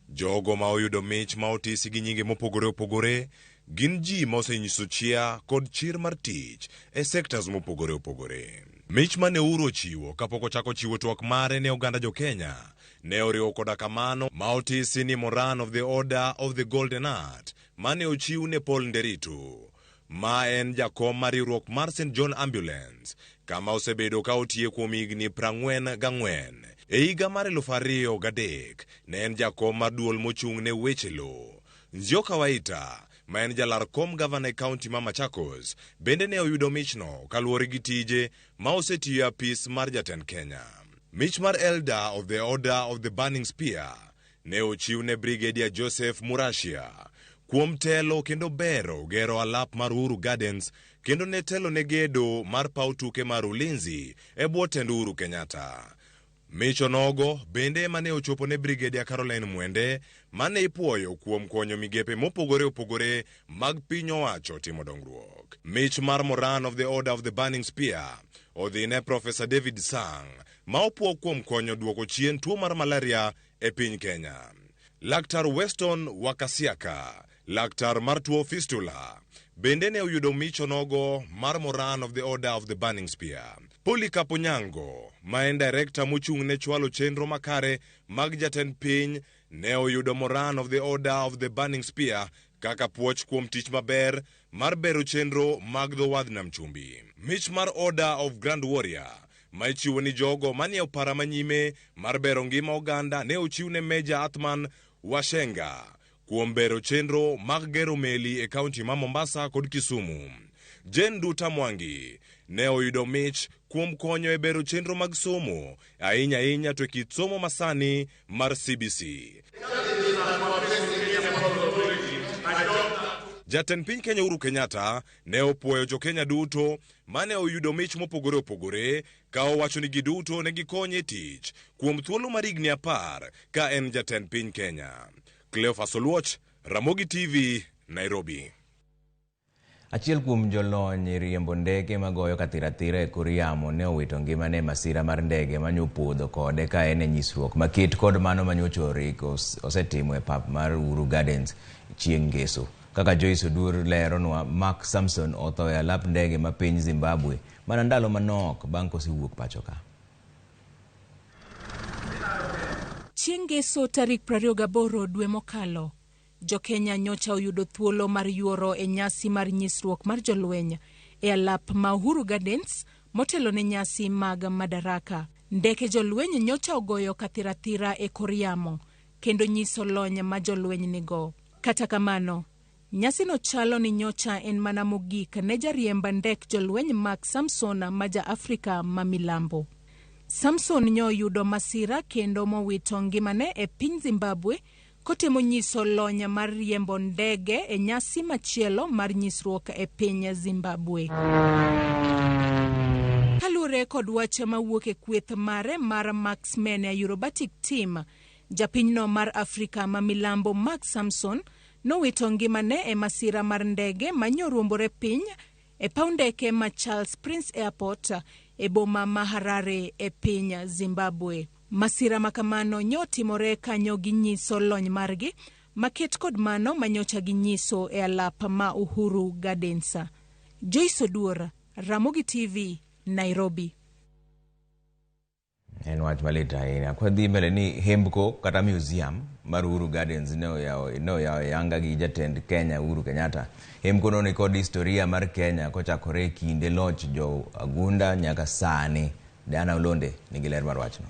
Jogo ma oyudo mich ma otisi gi nyinge mopogore opogore gin ji ma osenyiso chia kod chir mar tich e sectors mopogore opogore. Mich mane Uhuru ochiwo kapok ochako chiwo twak mare ne oganda jo Kenya ne oriwo koda kamano ma otisi ni Moran of the Order of the Golden Heart mane ochiw ne Paul Nderitu, ma en jakom mar riwruok mar St John Ambulance, kama osebedo ka otiye kuom higni 44. E higa mar 2003, ne en jakom mar duol mochung' ne weche lowo. Nzioka Waita, ma en jalar kom gavana e kaunti ma Machakos, bende ne oyudo michno kaluwore gi tije ma osetiyo e apis mar jatend Kenya. Mich mar Elder of the Order of the Burning Spear ne ochiw ne Brigadier Joseph Murashia kuom telo kendo bero gero alap mar Uhuru Gardens kendo ne telo ne gedo mar paw tuke mar Ulinzi e bwo tend Uhuru Kenyatta. Mich onogo bende ema ne ochopo ne Brigadier Caroline Mwende mane ipuoyo kuom konyo migepe mopogore opogore mag piny owacho timo dongruok. Mich mar Moran of the Order of the Burning Spear odhi ne Professor David Sang ma opuo kuom konyo duoko chien tuo mar malaria e piny Kenya. Laktar Weston Wakasiaka, laktar mar tuo fistula, bende ne oyudo mich onogo mar Moran of the Order of the Burning Spear. Polycarp Onyango, ma en director mochung' ne chwalo chenro makare mag jatend piny, ne oyudo Moran of the Order of the Burning Spear kaka puoch kuom tich maber mar bero chenro mag dho wadh Nam Chumbi. Mich mar Order of Grand Warrior ma ichiwo ni jogo manie opara manyime mar bero ngima oganda ne ochiw ne Meja Athman Washenga kuom bero chenro mag gero meli e kaunti ma Mombasa kod Kisumu. Jane Nduta Mwangi ne oyudo mich kuom konyo e bero chenro mag somo, ahinya ahinya to e kit somo masani mar CBC. Jatend piny Kenya Uhuru Kenyatta ne opuoyo jo Kenya duto mane oyudo mich mopogore opogore ka owacho ni giduto ne gikonye e tich kuom thuolo mar higni 10 ka en jatend piny Kenya. Cleophas Oluoch, Ramogi TV, Nairobi. Achiel kuom jolony e riembo ndeke magoyo kathirathira e kor yamo ne owito ngimane e masira mar ndege manyopodho kode ka en e nyisruok maket kod mano manyocha osetimo e pap mar Uhuru Gardens chieng' Ngeso. Kaka Joyce Oduor leronwa, Mark Samson otho e alap ndege ma piny Zimbabwe mana ndalo manok bang' kosewuok pacho ka. Chieng' Ngeso tarik 28 dwe mokalo, Jo-Kenya nyocha oyudo thuolo mar yuoro e nyasi mar nyisruok mar jolweny e alap ma Uhuru Gardens motelo ne nyasi mag Madaraka. Ndeke jolweny nyocha ogoyo kathirathira e kor yamo kendo nyiso lony ma jolweny nigo. Kata kamano, Nyasino chalo ni nyocha en mana mogik ne jariemb ndek jolweny Mark Samson ma ja Afrika ma milambo. Samson nyo oyudo masira kendo mowito ngimane e piny Zimbabwe kotemo nyiso lony mar riembo ndege e nyasi machielo mar nyisruok e piny Zimbabwe. Kaluwore kod wach mawuok e kweth mare mar Marksmen Aerobatic Team, japinyno mar Afrika ma milambo Mark Samson nowito ngimane e masira mar ndege manyoruombore piny e paw ndeke ma Charles Prince Airport e boma ma Harare e piny Zimbabwe. Masira makamano nyotimore kanyo ginyiso lony margi maket kod mano manyocha ginyiso e alap ma Uhuru Gardens. Joyce Oduor, Ramogi TV, Nairobi. En wach malit ahinya. Kwadhi mbele ni Hembko kata museum mar Uhuru Gardens ne oyawo yanga gi jatend Kenya Uhuru Kenyatta. Hembko no nikod historia mar Kenya kochakore e kinde loch jo Agunda nyaka sani. Diana Olonde nigi ler mar wachno.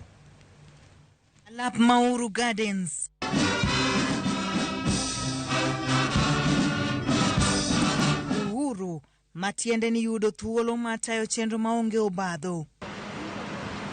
Alap ma Uhuru Gardens. Uhuru matiende ni yudo thuolo mar tayo chenro maonge obadho.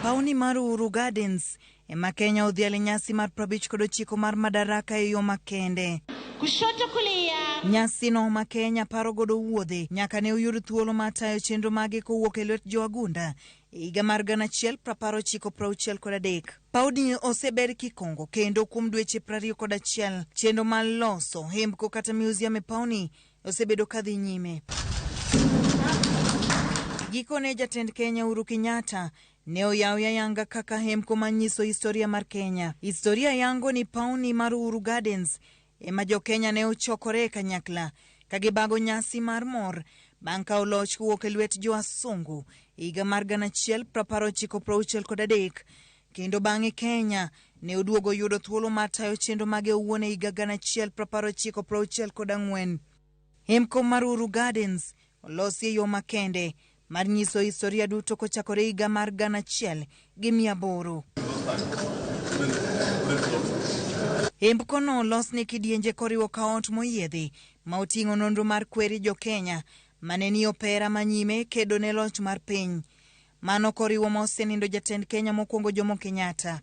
Pauni mar Uhuru Gardens ema Kenya odhialo nyasi mar 59 mar Madaraka e yo makende. Kushoto kulia. Nyasino ma Kenya paro godo wuodhe nyaka ne oyud thuolo mar tayo chenro mage kowuok e lwet jo Agunda e higa mar 1963. Pauni oseber kikongo kendo kuom dweche 21. Chenro mar loso hembko kata museum e pauni osebedo kadhi nyime. Gikone jatend Kenya Uhuru Kenyatta ne oyawo yanga kaka hembko manyiso historia mar Kenya. Historia yango ni pauni mar Uhuru Gardens ema jo Kenya ne ochokore kanyakla ka gibago nyasi mar mor bang' kawo loch kowuok e lwet jo Wasungu higa mar 1963, kendo bang'e Kenya ne oduogo yudo thuolo mar tayo chenro mage owuon e higa 1964. Hembko mar Uhuru Gardens olosi e yo makende mar nyiso historia duto kochakore higa mar 1800. Hembko no olos ne kidienje koriwo ka ot moyiedhi ma oting'o nonro mar kweri jo Kenya mane ni opera manyime kedo ne loch mar piny. Mano koriwo ma osenindo jatend Kenya mokwongo Jomo Kenyatta.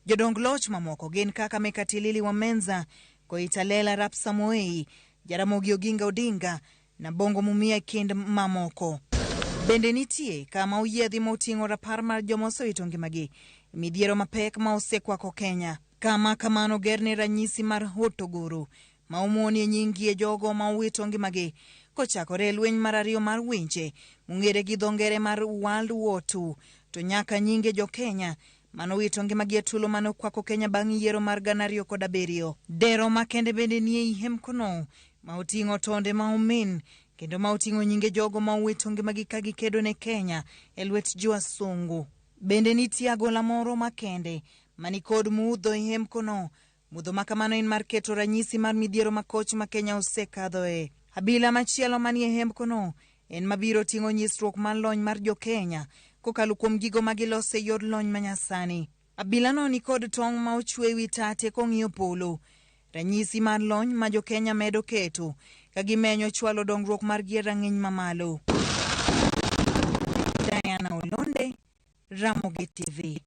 Jodong loch mamoko gin kaka Mekatilili wa Menza, Koitalel Arap Samoei, Jaramogi Oginga Odinga na Bongo Mumia kind mamoko. Bende nitie kama oyiedhi ma oting'o rapar mar joma osewito ngimagi midhiero mapek ma osekwako Kenya. Kama kamano gerne ranyisi mar Hotogoro ma omuonie nyingie jogo ma owito ngimagi kochakore e lweny mar ariyo mar winje mong'ere gi dho ngere mar World War II to nyaka nyinge jo Kenya manowito ngimagi e tulo mane okwako Kenya bang' yiero mar 2007. Dero makende bende nie ei hembkono ma oting'o tonde ma omin kendo ma oting'o nyinge jogo ma owito ngimagi ka gikedo ne Kenya e lwet jo Wasungu. Bende nitie agola moro makende manikod mudho e hembkono. Mudho makamano en mar keto ranyisi mar midhiero makoch ma Kenya osekadhoe. Abila machielo manie hembkono en mabiro ting'o nyisruok mar lony mar jo Kenya kokalo kuom gigo magiloso e yor lony manyasani. Abilano nikod tong' ma ochwe wi tate kong'iyo polo. Ranyisi mar lony ma jo Kenya medo keto ka gimenyo chwalo dongruok margi e rang'iny mamalo. Diana Olonde, Ramogi TV.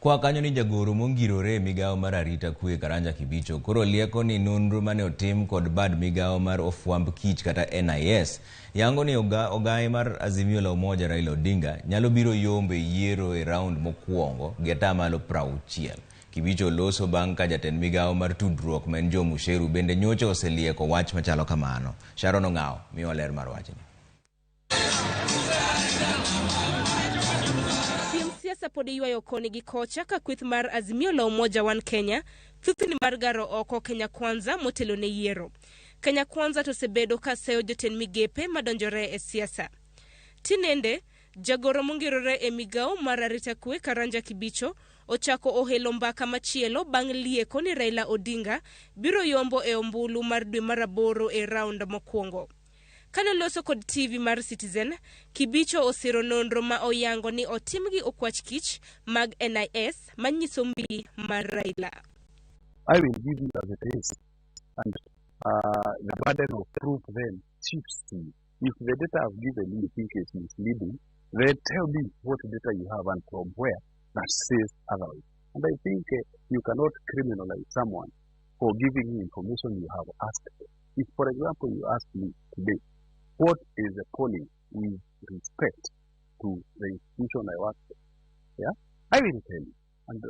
Kwa kanyo ni jagoro mongirore e migawo mar arita kwe Karanja Kibicho koro lieko ni nonro mane otim kod bad migawo mar ofwamb kich kata NIS yango ni ogaye mar Azimio la Umoja Raila Odinga nyalo biro yombe yiero e round mokwongo gi atamalo 60. Kibicho loso bang' ka jatend migawo mar tudruok ma en Joe Musheru bende nyocha oselieko wach machalo kamano. Sharon Ong'awo miyo ler mar wachni. Siasa pod iywayo koni gi kocha ka kweth mar Azimio la Umoja One Kenya thuthni mar garo oko Kenya Kwanza motelo ne yiero. Kenya Kwanza to osebedo ka seyo jotend migepe madonjore e siasa. Tinende, jagoro mongirore e migawo mar arita kwe Karanja Kibicho ochako ohelo mbaka machielo bang' lieko ni Raila Odinga biro yombo e ombulu mar dwe mar 8 e round mokwongo. Kane loso kod TV mar Citizen, Kibicho osiro nonro ma oyango ni otim gi okwach kich mag NIS manyiso mbi mar Raila. I will give you as it is, and The burden of proof then shifts to you. If the data I've given you think is misleading, then tell me what data you have and from where that says otherwise. And I think you cannot criminalize someone for giving you information you have asked for. If, for example, you ask me today, what is the polling with respect to the institution I work for? Yeah, I will tell you. And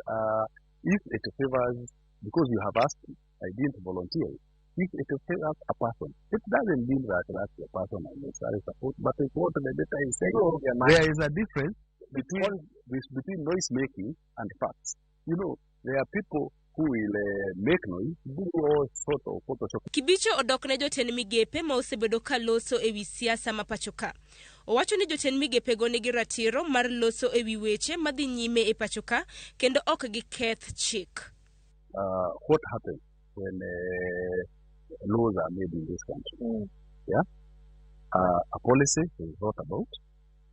if it favors, because you have asked me, I didn't volunteer it. If it favors a person, it doesn't mean that that's the person I necessarily support, but it's what the data is saying. Oh, yeah, there is a difference between noise making and facts. You know, there are people who will make noise, do all sort of Photoshop. Kibicho odok ne jotend migepe ma osebedo ka loso ewi siasa ma pacho ka. Owacho ni jotend migepego nigi ratiro mar loso ewi weche madhi nyime e pacho ka kendo ok giketh chik. What happens when laws are made in this country? Yeah, a policy is brought about,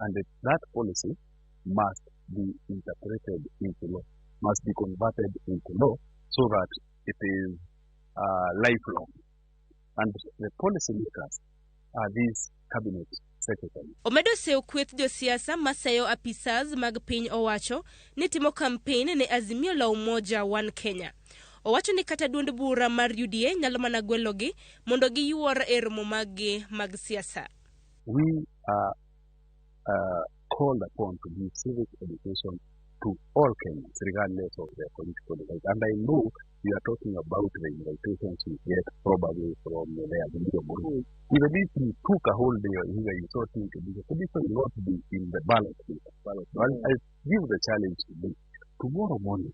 and that policy must be interpreted into law, must be converted into law, so that it is lifelong. And the policy makers are these cabinet secretaries. Omedo seyo kweth josiasa maseyo apisas mag piny owacho ni timo campaign ne Azimio la Umoja One Kenya. Owacho ni kata duond bura mar UDA nyalo mana gwelogi mondo giyuor e romo maggi mag siasa. We are called upon to give civic education to all Kenyans, regardless of their political beliefs. And I know you are talking about the invitations you get probably from the Azimio group. Even if you took a whole day here, you saw things to be, this will not be in the ballot paper. Well, I give the challenge today. Tomorrow morning,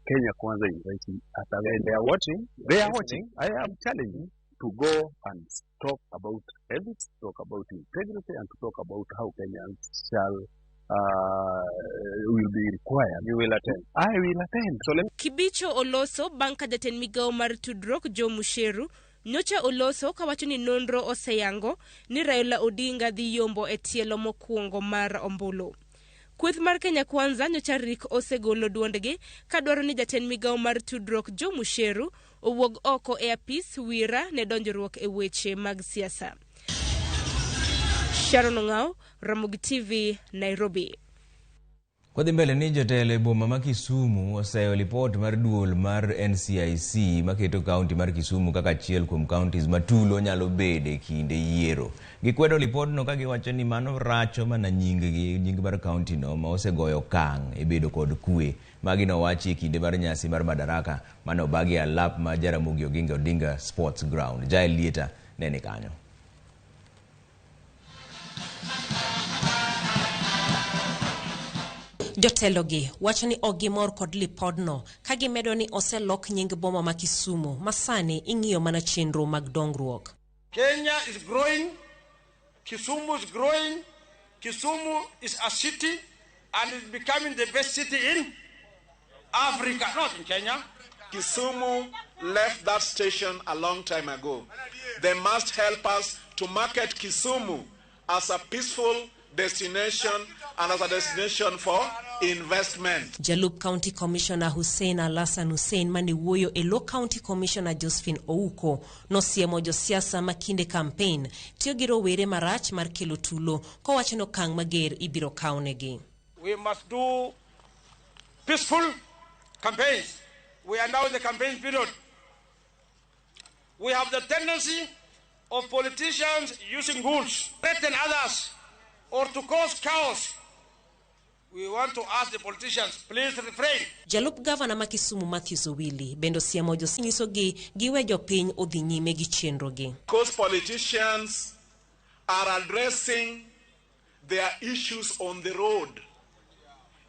Kenya Kwanza invites me. And they are watching. They are watching. I am challenging to go and talk about ethics, talk about integrity, and to talk about how Kenyans shall will be required. You will attend. I will attend. So let me... Kibicho oloso bang' ka jatend migawo mar tudruok Joe Musheru nyocha oloso kawacho ni nonro oseyango ni Raila Odinga dhi yombo e tielo mokwongo mar ombulu. Kweth mar Kenya Kwanza nyocha rik osegolo duondgi kadwaro ni jatend migawo mar tudruok Joe Musheru owuog oko e apis wira ne donjruok e weche mag siasa. Sharon Ong'ao, Ramogi TV, Nairobi. Kwadhi mbele ni jotelo e boma ma Kisumu oseyo lipot mar duol mar NCIC maketo kaunti mar Kisumu kaka achiel kuom counties ma tulo nyalo bede kinde yiero. Gikwedo lipodno ka giwacho ni mano racho mana nying-gi, nying mar kaunti no ma osegoyo okang' e bedo kod kwe. Magi nowachi e kinde mar nyasi mar Madaraka mane obagi e alap ma Jaramogi Oginga Odinga Sports Ground. Jael Lieta ne ni kanyo. Jotelogi wacho ni ok gimor kod lipodno ka gimedo ni oselok nying boma ma Kisumu ma sani ing'iyo mana chenro mag dongruok. Kenya is growing, Kisumu is growing, Kisumu is a city and is becoming the best city in Africa, not in Kenya. Kisumu left that station a long time ago. They must help us to market Kisumu as a peaceful destination and as a destination for investment. Jalup County Commissioner Hussein Alassan Hussein mane wuoyo e lo County Commissioner Josephine Ouko nosiemo josiasa ma kinde campaign tiyo gi rowere marach mar kelo tulo kowacho ni okang' mager ibiro kawnegi. We must do peaceful campaigns. We are now in the campaign period. We have the tendency of politicians using goons, threaten others, or to cause chaos. We want to ask the politicians, please refrain. Jalup Gavana ma Kisumu Matthews Owili bende osiemo nyisogi giwe jopiny odhi nyime gi chenrogi. Because politicians are addressing their issues on the road.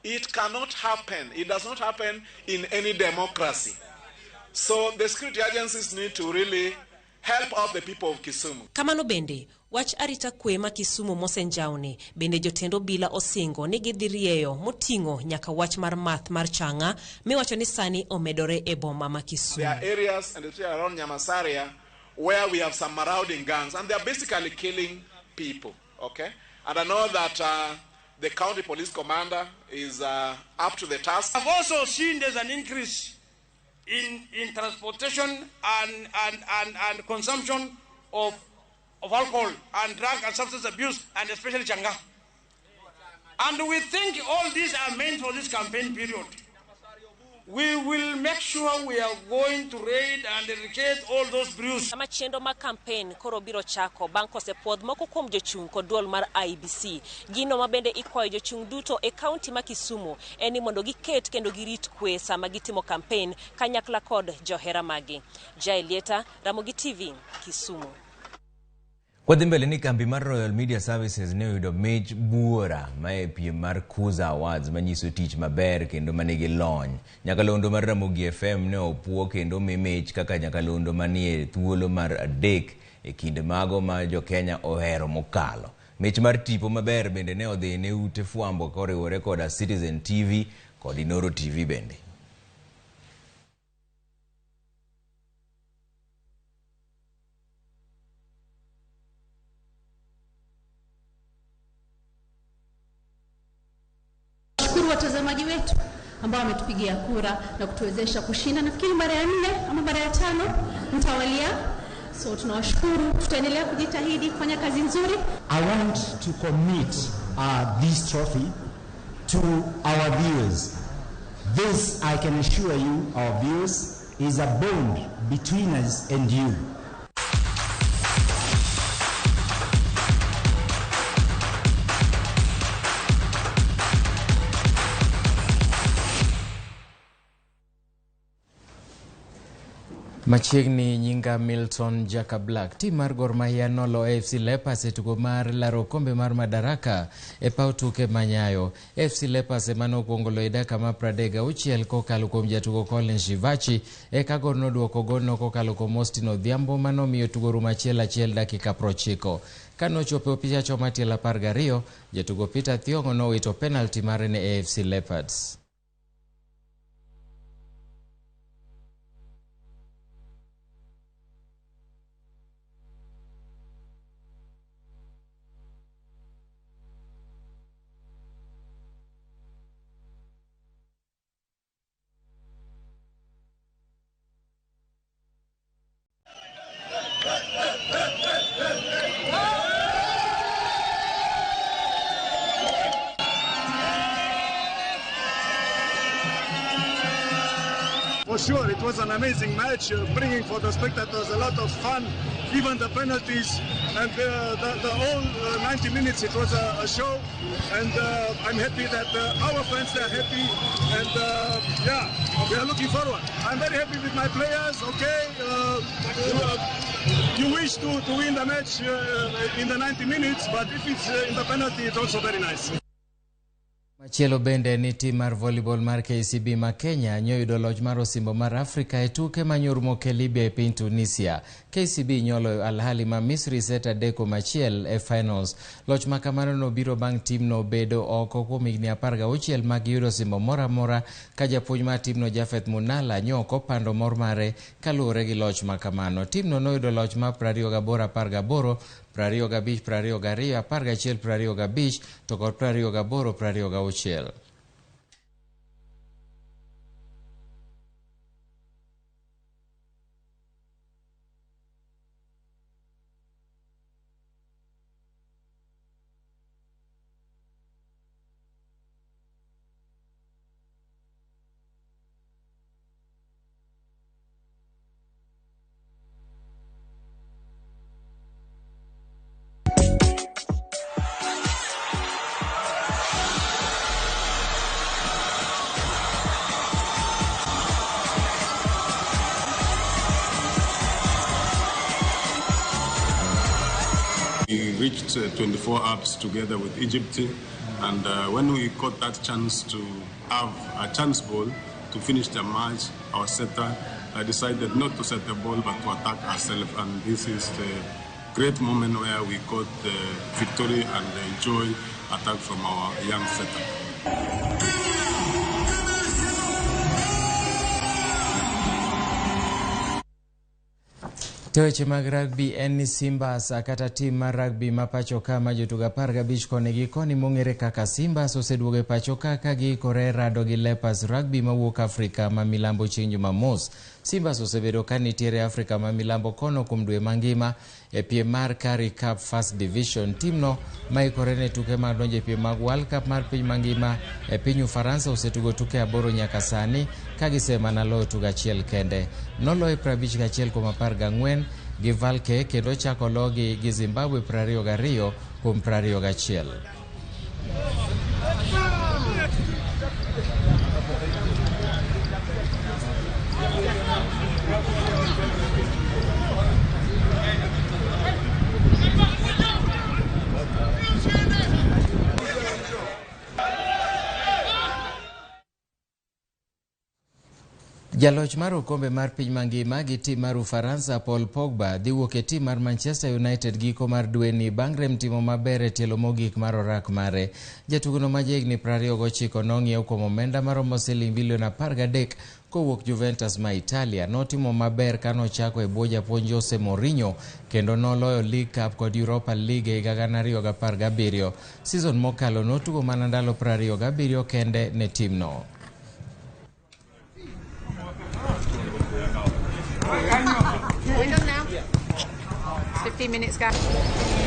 It cannot happen. It does not happen in any democracy. So the security agencies need to really help out the people of Kisumu. Kamano bende, wach arita kwe ma Kisumu mosenjawni bende jotend obila osingo ni gidhi rieyo moting'o nyaka wach mar math mar chang'a miwacho ni sani omedore e boma ma Kisumu. There are areas, and especially around Nyamasaria, where we have some marauding gangs, and they are basically killing people. Okay? And I know that the county police commander is up to the task. I've also seen there's an increase in transportation and consumption of alcohol and drug and substance abuse, and especially changa. And we think all these are meant for this campaign period. We will make sure we are going to raid and eradicate all those brews. Sama chenro mar campaign koro biro chako bang' kosepuodh moko kuom jochung' kod duol mar IEBC. Gino ma bende ikwayo jochung' duto e kaunti ma Kisumu en ni mondo giket kendo girit kwe sama gitimo campaign kanyakla kod johera magi. Jaelieta, Ramogi TV, Kisumu. Wadhi mbele ni kambi mar Royal Media Services ne oyudo mich buora ma e piem mar Kuza Awards manyiso tich maber kendo manigi lony. Nyakalondo mar Ramogi FM ne opuo kendo omi mich kaka nyakalondo manie thuolo mar 3 e kind mago ma jo-Kenya ohero mokalo. Mich mar tipo maber bende ne odhi ne ute fwambo koriwore koda Citizen TV kod Inoro TV bende. Watazamaji wetu ambao wametupigia kura na kutuwezesha kushinda, nafikiri mara ya 4 ama mara ya 5 mtawalia. So tunawashukuru, tutaendelea kujitahidi kufanya kazi nzuri. I want to commit this trophy to our viewers. This, I can assure you, our viewers, is a bond between us and you. Machiegni nyinga Milton Jaka Black. Tim mar Gor Mahia nolo AFC Leopards e tugo mar laro okombe mar Madaraka e paw tuke Manyayo. AFC Leopards ema nokwongo loyo e dakika mar 36 kokalo kuom jatugo Colin Shivachi, eka Gor noduoko golno kokalo kuom Austin Odhiambo manomiyo tugo rumo 1-1 dakika 90. Kanochopo e opich achoma tielo 12, jatugo Peter Thiong'o nowito penalty mare ne AFC Leopards. For sure, it was an amazing match, bringing for the spectators a lot of fun, even the penalties, and the whole 90 minutes it was a show, and I'm happy that our fans are happy, and yeah, we are looking forward. I'm very happy with my players, okay? You wish to win the match in the 90 minutes, but if it's in the penalty, it's also very nice. Machielo bende ni tim mar volleyball mar KCB ma Kenya nyoyudo loch mar osimbo mar Afrika e tuke manyorumo ke Libya e piny Tunisia. KCB nyoloyo Al Ahly ma Misri set 3-1 e finals. Loch ma kamano nobiro bang' timno bedo oko kuom higni 16 mag yudo osimbo moro amora ka japuonj mar timno Jafeth Munala nyo ok opando mor mare kaluwore gi loch ma kamano. Timno noyudo loch mar 28 18, 25 22, 11 25 to kod 28 26. We reached 24 apps together with Egypt, and when we got that chance to have a chance ball to finish the match, our setter decided not to set the ball but to attack ourselves, and this is the great moment where we got the victory and enjoy attack from our young setter. To weche mag rugby en ni Simbas kata tim mar rugby ma pacho ka ma jotugo 15 koni gi koni mong'ere kaka Simbas oseduogo e pacho ka ka giikore rado gi Leopards Rugby mawuok Afrika ma milambo chieng' Jumamos. Simbas osebedo ka nitiere Afrika ma milambo kono kuom dwe mangima e piem mar Currie Cup First Division. Timno maikore ne tuke mag donjo e piem mag World Cup mar piny mangima e piny Ufaransa osetugo tuke 8 nyaka sani ka gisemana loyo tugo achiel kende. Noloyo 51 kuom 14 gi Valke kendo chako logi gi Zimbabwe 22 kuom 21. Jaloch mar okombe mar piny mangima gi tim mar Ufaransa Paul Pogba dhi wuok e tim mar Manchester United giko mar dweni bang' rem timo maber e tielo mogik mar orak mare. Jatugono ma jahigni 29 nong'iew kuom omenda maromo siling bilion 13 kowuok Juventus ma Italia. Notimo maber kanochako e bwo japuonj Jose Mourinho kendo noloyo League Cup kod Europa League e higa 2017. Season mokalo notugo mana ndalo 27 kende ne timno. We're done now. 15 minutes, guys.